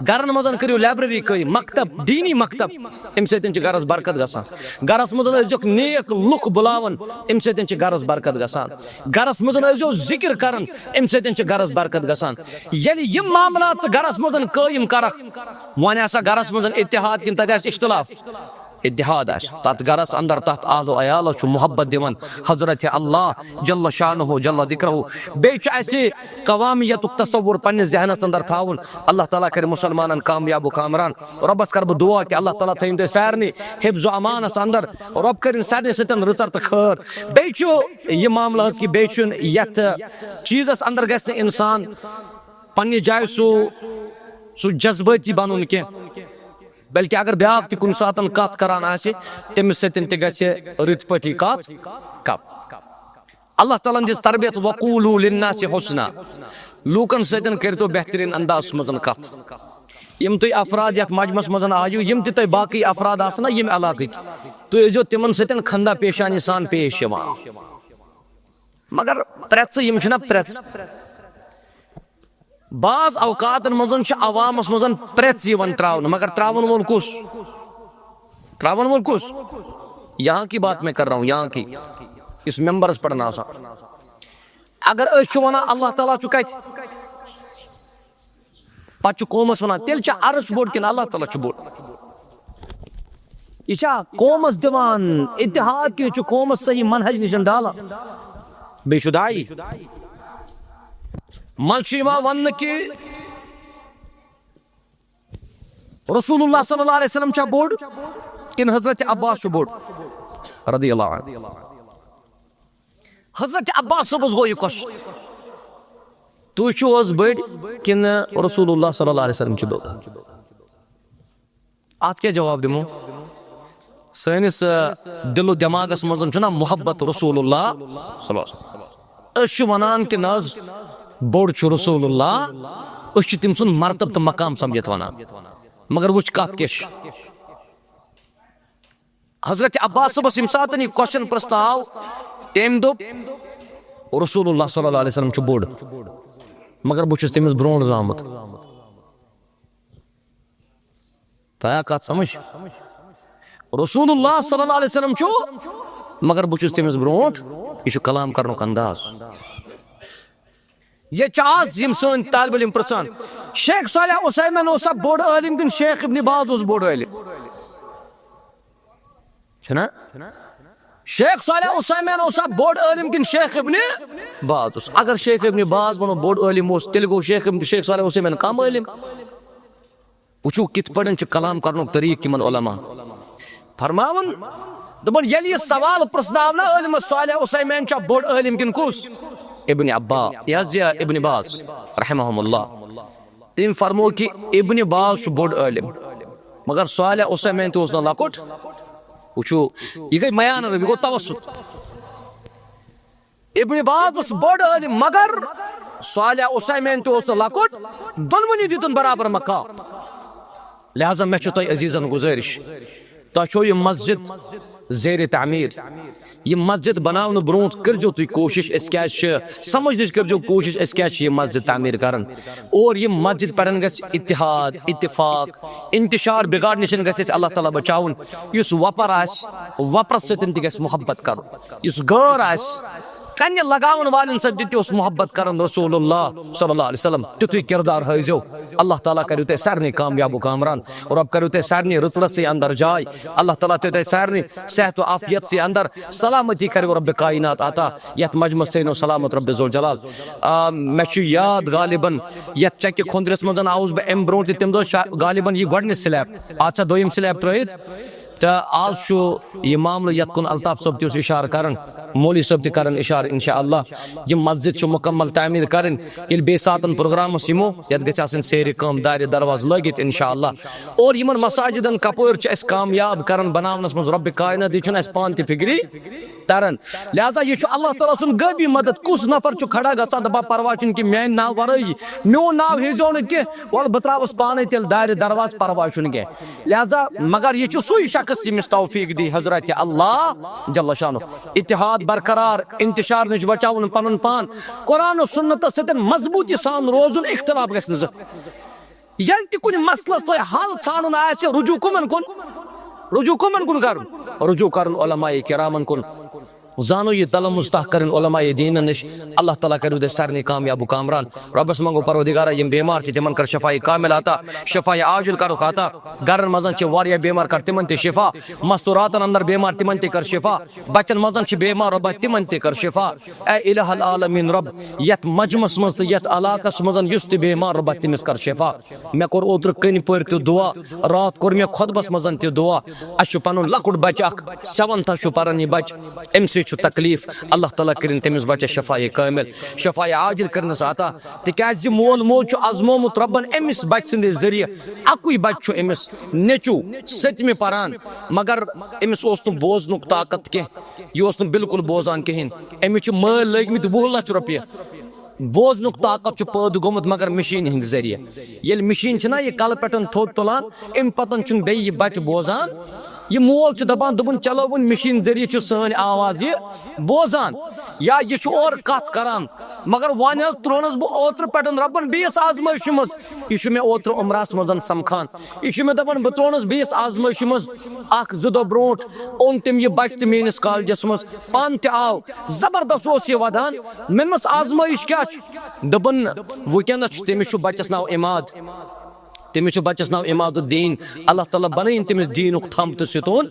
گرن منٛز کٔرِو لائبریری قٲیِم، مکتب، دینی مکتب، اَمہِ سۭتۍ چھِ گرس برکت گژھان۔ گرس منٛز ٲسۍزیوکھ نیک لُکھ بُلاوان، اَمہِ سۭتۍ چھِ گرس برکت گژھان۔ گرس منٛز ٲسۍزیو ذکر کران، اَمہِ سۭتۍ چھِ گرس برکت گژھان۔ ییٚلہِ یِم معاملات ژٕ گرس منٛز قٲیِم کرکھ، وۄنۍ آسا گرس منٛز اتحاد کِنہٕ تتہِ آسہِ اختلاف؟ اتحاد آسہِ۔ تتھ گرس اندر، تتھ اہل و عیالس چھُ محبت دِوان حضرت اللہ جل شانہ جل ذکرہ۔ بیٚیہِ چھُ اسہِ قوامیتُک تصور پننِس ذہنس اندر تھاوُن۔ اللہ تعالیٰ کرِ مسلمانن کامیاب و کامران۔ رۄبس کرٕ بہٕ دعا کہِ اللہ تعالیٰ تھٲیِن تُہۍ سارنٕے حفظ و امانس اندر۔ رۄب کٔرِن سارنٕے سۭتۍ رٕژر تہٕ خٲر۔ بیٚیہِ چھُ یہِ معاملہٕ حظ کہِ بیٚیہِ چھُنہٕ یتھ چیٖزس اندر گژھِ نہٕ انسان پننہِ جایہِ سُہ، سُہ جذبٲتی بنُن کینٛہہ۔ بلکہِ اگر بیٛاکھ تہِ کُنہِ ساتن کتھ کران آسہِ، تٔمِس سۭتۍ تہِ گژھِ رٕتۍ پٲٹھی کتھ کرٕنۍ۔ اللہ تعالیٰ ہن دِژ تربیت، "وقولوا للناس حسنا"، لوٗکن سۭتۍ کٔرۍتو بہتریٖن اندازس منٛز کتھ۔ یِم تُہۍ افراد یتھ مجمس منٛز آیِو، یِم تہِ تۄہہِ باقٕے افراد آسن نا ییٚمہِ علاقٕکۍ، تُہۍ ٲسۍزیو تِمن سۭتۍ خندہ پیشانی سان پیش یِوان۔ مگر پرٛٮ۪ژٕ، یِم چھِنہ پرٛٮ۪ژٕ۔ بعض اوقاتن منٛز چھِ عوامس منٛز پرٛٮ۪ژ یِوان تراونہٕ، مگر تراون وول کُس؟ تراون وول کُس؟ یہاں کی بات میں کر رہا ہوں، یہاں کی، یُس ممبرس پٮ۪ٹھ آسان۔ اگر أسۍ چھِ ونان اللہ تعالیٰ چھُ کتہِ، پتہٕ چھُ قومس ونان، تیٚلہِ چھا عرش بوٚڑ کِنہٕ اللہ تعالیٰ چھُ بوٚڑ؟ یہِ چھا قومس دِوان اتحاد کِنہٕ یہِ چھُ قومس صحیح منہج نِش ڈالان؟ بیٚیہِ چھُ داعی۔ منٛز چھُ یِوان وننہٕ کہِ رسول اللہ صلی اللہ علیہ وسلم چھا بوٚڑ کِنہٕ حضرت عباس چھُ بوٚڑ؟ رضی اللہ عنہ۔ حضرت عباس صٲبس گوٚو یہِ question، تُہۍ چھِو حظ بٔڑۍ کِنہٕ رسول اللہ صلی اللہ علیہ وسلم چھُ بوٚڑ؟ اتھ کیٛاہ جواب دِمو؟ سٲنِس، آ، دِل و دٮ۪ماغس منٛز چھُنہ محبت رسول اللہ صلی اللہ علیہ وسلم۔ أسۍ چھِ ونان کہِ نہ حظ، بوٚڑ چھُ رسول اللہ، أسۍ چھِ تٔمۍ سُنٛد مرتبہٕ تہٕ مقام سمجھِتھ ونان۔ مگر وٕچھ کتھ کیٛاہ چھِ۔ حضرت عباس صٲبس ییٚمہِ ساتہٕ یہِ question پرٛژھنہٕ آو، تٔمۍ دوٚپ، "رسول اللہ صلی اللہ علیہ وسلم چھُ بوٚڑ، مگر بہٕ چھُس تٔمِس برونٛٹھ زامُت۔" تۄہہِ آ کتھ سمجھ؟ رسول اللہ صلی اللہ علیہ وسلم چھُ، مگر بہٕ چھُس تٔمِس برونٛٹھ۔ یہِ چھُ کلام کرنُک انداز۔ ییٚتہِ چھِ آز یِم سٲنۍ طالب علم پرژھان، شیخ صالح عثیمین اوسا بوٚڑ عٲلِم کِنہٕ شیخ ابن باز اوس بوٚڑ عٲلِم؟ چھُنہ؟ شیخ صالح عثیمین اوسا بوٚڑ عٲلِم کِنہٕ شیخ ابن باز اوس؟ اگر شیخ ابن باز ونو بوٚڑ عٲلِم اوس، تیٚلہِ گوٚو شیخ ابن، شیخ صالح عثیمین کم عٲلِم۔ وٕچھِو کِتھ پٲٹھۍ چھُ کلام کرنُک طریٖقہٕ یِمن علماء۔ فرماوُن، دوٚپُن، ییٚلہِ یہِ سوال پرٛژھناونہٕ عٲلِمس صالح عثیمین چھا بوٚڑ عٲلِم کِنہٕ کُس؟ ابن عباس، یہِ حظ یہِ ابن باز رحمہم اللہ۔ تٔمۍ فرموو کہِ ابن باز چھُ بوٚڑ عٲلِم، مگر صالح عثیمین تہِ اوس نہٕ لۄکُٹ۔ وٕچھِو، یہِ گٔے میانہٕ رٔبی، یہِ گوٚو توسط۔ ابن باز اوس بوٚڑ عٲلِم، مگر صالح عثیمین تہِ اوس نہٕ لۄکُٹ، دۄنوٕنی دیُتُن برابر مقام۔ لہذا مےٚ چھُ تۄہہِ عزیزن گُزٲرِش، تۄہہِ چھو یہِ مسجد زیر تعمیٖر، یہِ مسجد بناونہٕ برونٛٹھ کٔرۍزیو تُہۍ کوٗشِش، أسۍ کیٛازِ چھِ سمجھنٕچ کٔرۍزیو کوٗشِش، أسۍ کیٛازِ چھِ یہِ مسجد تعمیٖر کران۔ اور یہِ مسجد پٮ۪ٹھن گژھِ اتحاد، اتفاق، انتشار، بگاڑ نِش گژھِ اَسہِ اللہ تعالیٰ بچاوُن۔ یُس وۄپر آسہِ، وۄپرس سۭتۍ تہِ گژھِ محبت کرُن۔ یُس غٲر آسہِ، کنہِ لگاون والٮ۪ن سۭتۍ تہِ اوس محبت کران رسول اللہ صلی اللہ علیہ وسلم۔ تیُتھُے کردار ہٲیزیو۔ اللہ تعالیٰ کریو تۄہہِ سارنٕے کامیاب و کامران۔ رۄب کریو تۄہہِ سارنٕے رٕژ رٕژٕے اندر جاے۔ اللہ تعالیٰ تھٲیِو تۄہہِ سارنٕے صحت و عافیت سٕے اندر۔ سلامتی کریو رۄبِ کائنات عطا۔ یتھ مجمس تھٲینو سلامت رۄبِ ذوالجلال۔ آ، مےٚ چھُ یاد غالباً یتھ چکہِ کھوندرس منٛز آوُس بہٕ امہِ برونٛٹھ تہِ، تمہِ دۄہ چھا غالباً یہِ گۄڈٕنِچ slab۔ اتھ چھا دوٚیِم slab ترٲیِتھ؟ تہٕ آز چھُ یہِ معاملہٕ یتھ کُن الطاف صٲب تہِ اوس اشارٕ کران، مولوی صٲب تہِ کران اشارٕ، انشاءاللہ۔ یہِ مسجد چھُ مکمل تعمیٖر کرٕنۍ۔ ییٚلہِ بیٚیہِ ساتن پروگرامس یِمو، یتھ گژھِ آسٕنۍ سیرِ کٲم، دارِ دروازٕ لٲگِتھ، انشاءاللہ۔ اور یِمن مساجدن کپٲرۍ چھِ اَسہِ کامیاب کران بناونس منٛز رۄبِ کائنات، یہِ چھُنہٕ اَسہِ پانہٕ تہِ فکری تران۔ لہذا یہِ چھُ اللہ تعالیٰ سُنٛد غٲبی مدد۔ کُس نفر چھُ کھڑا گژھان دپان، "پرواے چھُنہٕ کینٛہہ، میانہِ ناوٕ ورٲیی، میون ناو ہیٚزیو نہٕ کینٛہہ، وَلہٕ بہٕ ترٛاوَس پانے تیٚلہِ دارِ دروازٕ، پرواے چھُنہٕ کینٛہہ"؟ لہذا، مگر یہِ چھُ سُے شخص یَژھ ییٚمِس توفیٖق دی حضرت اللہ جل شانہ۔ اتحاد برقرار، انتشار نِش بچاوُن پنُن پان، قرآن و سنتس سۭتۍ مضبوٗطی سان روزُن، اختلاف گژھِ نہٕ زٕ۔ ییٚلہِ تہِ کُنہِ مسلس تۄہہِ حل ژھانُن آسہِ، رجوع کٕمن کُن؟ رجوع کٕمن کُن کرُن؟ رجوع کرُن علماء کرامن کُن۔ زانو یہِ تلمس تہ کرن علماء دین نش۔ اللہ تعالیٰ کرو تُہۍ سارنٕے کامیاب و کامران۔ رۄبس منگو پروردگارا، یِم بیمار چھِ تِمن کر شفاء کامل عطا، شفاء عاجل کرُکھ عطا۔ گرن منٛز چھِ واریاہ بیمار، کر تِمن تہِ شفا۔ مستوراتن اندر بیمار، تِمن تہِ کر شفا۔ بچن منٛز چھِ بیمار، رۄبا تِمن تہِ کر شفا۔ اے الہ العالمین رۄب، یتھ مجمس منٛز تہٕ یتھ علاقس منٛز یُس تہِ بیمار، رۄبا تٔمِس کر شفا۔ مےٚ کوٚر اوترٕ کٔنۍ پورِ تہِ دُعا، راتھ کوٚر مےٚ خۄطبس منٛز تہِ دُعا۔ اَسہِ چھُ پنُن لۄکُٹ بچہٕ اکھ، سیونتھس چھُ پران یہِ بچہٕ، أمۍ سۭتۍ چھُ تکلیف۔ اللہ تعالیٰ کٔرِن تٔمِس بچس شفایہِ کامل، شفایہِ عاجل کٔرنس عطا۔ تِکیازِ مول موج چھُ آزمومُت رۄبن أمِس بچہٕ سٕنٛدِ ذٔریعہٕ۔ اَکُے بچہٕ چھُ أمِس، نیٚچو، سٔتمہِ پران، مگر أمِس اوس نہٕ بوزنُک طاقت کینٛہہ، یہِ اوس نہٕ بالکل بوزان کِہیٖنۍ۔ أمِس چھِ مٲلۍ لٲگمٕتۍ وُہ لچھ رۄپیہِ۔ بوزنُک طاقت چھُ پٲدٕ گوٚمُت مگر مِشیٖن ہٕنٛدِ ذٔریعہٕ۔ ییٚلہِ مِشیٖن چھِنہ یہِ کلہٕ پٮ۪ٹھ تھوٚد تُلان، اَمہِ پتہٕ چھُنہٕ بیٚیہِ یہِ بچہٕ بوزان۔ یہِ مول چھُ دپان، دوٚپُن، چلو وۄنۍ مِشیٖن ذٔریعہٕ چھِ سٲنۍ آواز یہِ بوزان۔ یا یہِ چھُ اورٕ کتھ کران۔ مگر وۄنۍ حظ ترٛوونس بہٕ اوترٕ پٮ۪ٹھ رۄبن بیٚیِس آزمٲیشہِ منٛز۔ یہِ چھُ مےٚ اوترٕ عمرہس منٛز سمکھان۔ یہِ چھُ مےٚ دپان، بہٕ ترٛوونس بیٚیِس آزمٲیشہِ منٛز۔ اکھ زٕ دۄہ برونٛٹھ اوٚن تٔمۍ یہِ بچہٕ تہِ میٲنِس کالجس منٛز، پانہٕ تہِ آو۔ زبردست اوس یہِ ودان۔ مےٚ دوٚپمَس، آزمٲیِش کیٛاہ چھِ؟ دوٚپُن، وٕنکیٚنَس چھُ، تٔمِس چھُ بَچَس ناو عماد۔ تٔمِس چھُ بَچَس ناو عماد الدین۔ اللہ تعالیٰ بَنٲیِن تٔمِس دیٖنُک تھَم تہٕ ستوٗن۔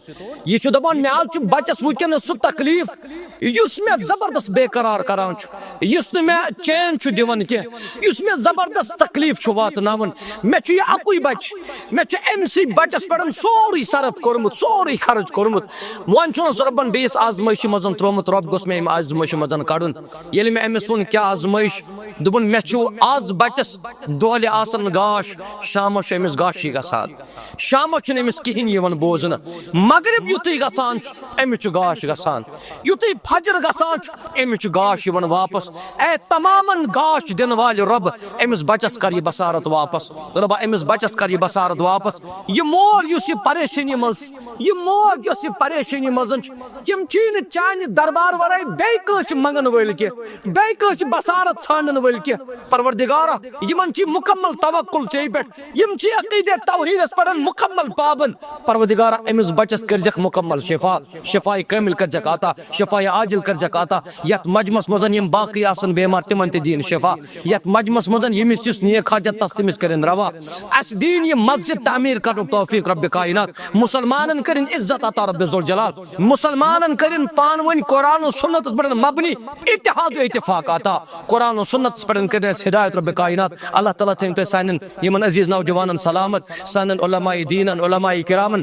یہِ چھُ دَپان، مےٚ حظ چھُ بَچَس وٕنکیٚنَس سُہ تکلیٖف، یُس مےٚ زبردست بے قرار کران چھُ، یُس نہٕ مےٚ چین چھُ دِوان کینٛہہ، یُس مےٚ زبردست تکلیٖف چھُ واتناوان۔ مےٚ چھُ یہِ اَکُے بَچہٕ، مےٚ چھُ أمۍ سٕے بَچَس پٮ۪ٹھ سورُے صرف کوٚرمُت، سورُے خرٕچ کوٚرمُت۔ وۄنۍ چھُنَس رۄبَن بیٚیِس آزمٲیشہِ منٛز ترٛوومُت، رۄب گوٚژھ مےٚ اَمہِ آزمٲیشہِ منٛز کَڑُن۔ ییٚلہِ مےٚ أمِس ووٚن، کیٛاہ آزمٲیِش؟ دوٚپُن، مےٚ چھُ آز بَچَس دۄہلہِ آسان گاش، شامَس چھُ أمِس گاشٕے گژھان، شامَس چھُنہٕ أمِس کِہیٖنۍ یِوان بوزنہٕ۔ مغرب یُتھُے گژھان چھُ، أمِس چھُ گاش گژھان، یُتھُے فجر گژھان چھُ، أمِس چھُ گاش یِوان واپس۔ اے تمامن گاش دِنہٕ والہِ رۄب، أمِس بچس کر یہِ بصارت واپس۔ رۄبا، أمِس بچس کر یہِ بصارت واپس۔ یہِ مول یُس یہِ پریشٲنی منٛز، یہِ موج یۄس یہِ پریشٲنی منٛز چھِ، یِم چھِی نہٕ چانہِ دربار ورٲے بیٚیہِ کٲنٛسہِ منٛگن وٲلۍ کینٛہہ، بیٚیہِ کٲنٛسہِ بصارت ژھانڈن وٲلۍ کینٛہہ۔ پروردگارا، یِمن چھِ مکمل توکل ژےٚ پٮ۪ٹھ، یِم چھِ عقیدے توحیدس پٮ۪ٹھ مکمل پابند۔ پروردگارا، أمِس بچس کٔرزٮ۪کھ مکمل شفا، شفایہِ کامل کٔرزٮ۪کھ عطا، شفایہِ عاجل کٔرزٮ۪کھ عطا۔ یتھ مجمس منٛز یِم باقٕے آسن بیمار، تِمن تہِ دِیِن شفا۔ یتھ مجمس منٛز ییٚمِس یُس نیک حاجت تس، تٔمِس کٔرِن روا۔ اسہِ دِیِن یہِ مسجد تعمیٖر کرنُک توفیٖق، رب کائنات۔ مسلمانن کٔرِن عزت عطا، رب ذوالجلال۔ مسلمانن کٔرِن پانہٕ ؤنۍ قرآن و سنتس پٮ۪ٹھ مبنی اتحاد و اتفاق عطا۔ قرآن و سنتس پٮ۪ٹھ کٔرِن اسہِ ہدایت، رب کائنات۔ اللہ تعالیٰ تھٲیِن تُہۍ سانٮ۪ن یِمن عزیز نوجوانن سلامت، سانٮ۪ن علماء دیٖنن، علماء کرامن،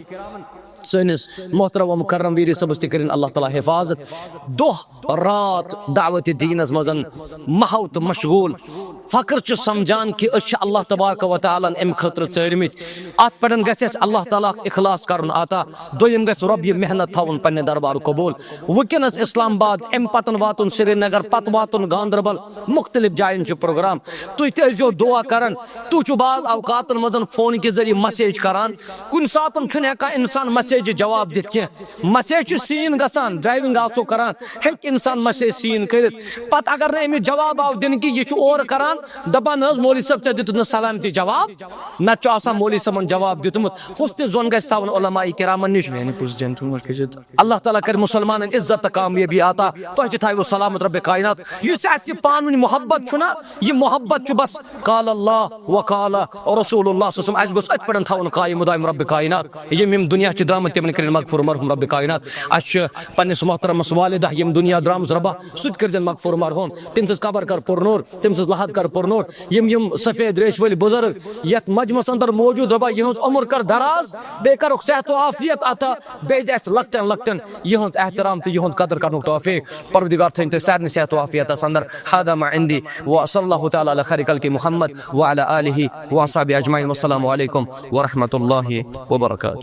سٲنِس محترم و مکرم ویری صٲبس تہِ کٔرِن اللہ تعالیٰ حفاظت۔ دۄہ رات دعوت دینس منٛز محو تہٕ مشغول۔ فخر چھُ سمجھان کہِ أسۍ چھِ اللہ تبارک و تعالیٰ ہن امہِ خٲطرٕ ژٲرمٕتۍ۔ اتھ پٮ۪ٹھ گژھِ اسہِ اللہ تعالیٰ اخلاص کرُن عطا۔ دوٚیِم گژھِ رۄب یہِ محنت تھاوُن پننہِ دربار قبول۔ وٕنکیٚنس اسلام آباد، امہِ پتن واتُن سرینگر، پتہٕ واتُن گاندربل، مختلف جاین چھُ پروگرام۔ تُہۍ تہِ ٲسۍزیو دعا کران۔ تُہۍ چھِو بعض اوقاتن منٛز فون کہِ ذٔریعہٕ مسیج کران۔ کُنہِ ساتن چھُنہٕ ہٮ۪کان انسان مسیجہِ جواب دِتھ کینٛہہ۔ مسیج چھُ سیٖن گژھان، ڈرایونگ آسو کران، ہیٚکہِ انسان مسیج سیٖن کٔرِتھ۔ پتہٕ اگر نہٕ أمِس جواب آو دِنہٕ کینٛہہ، یہِ چھُ اورٕ کران، دپان، نہ حظ مولوی صٲب، ژےٚ دیُتُتھ نہٕ سلام تہِ جواب۔ نتہٕ چھُ آسان مولوی صٲبن جواب دیُتمُت۔ حُسنِ ظۄن گژھِ تھاوُن علماء کرامن نِش۔ میانہِ پُزرِ جن تُہۍ وٕچھ کٔرِتھ۔ اللہ تعالیٰ کرِ مسلمانن عزت تہٕ کامیٲبی عطا۔ تۄہہِ تہِ تھاوِو سلامت رب کائنات۔ یُس اَسہِ یہِ پانہٕ ؤنۍ محبت چھُنہ، یہِ محبت چھُ بس قال اللہ و قال رسول اللہ صلی اللہ علیہ وسلم۔ اَسہِ گوٚژھ أتھۍ پٮ۪ٹھ تھاوُن قائم و دائم رب کائنات۔ یِم یِم دُنیا چھِ درٛامٕتۍ، تِمن کٔرِنۍ مغفور مرحوم رب کائنات۔ اَسہِ چھِ پننِس محترمس والدہ یِم دُنیا درٛامٕژ، ربا سُہ تہِ کٔرزٮ۪ن مغفور مرحوم۔ تٔمۍ سٕنٛز قبر کر پُرنور، تٔمۍ سٕنٛز لحد کر پُرنور۔ یِم یِم سفید ریش وٲلۍ بُزرگ یتھ مجمعس اندر موجود، رۄبا یِہٕنٛز عمر کر دراز، بیٚیہِ کرُکھ صحت و عافیت عطا، بیٚیہِ دِ اسہِ لۄکٹٮ۪ن لۄکٹٮ۪ن یِہٕنٛز احترام تہٕ یِہُنٛد قدر کرنُک توفیق۔ پروردگار تھٲیِن تُہۍ سارنٕے صحت و عافیتس اندر۔ هذا ما عندي، وصلى الله تعالى على خير خلقه محمد وعلى آله وأصحابه أجمعين، والسلام عليكم ورحمة الله وبركاته۔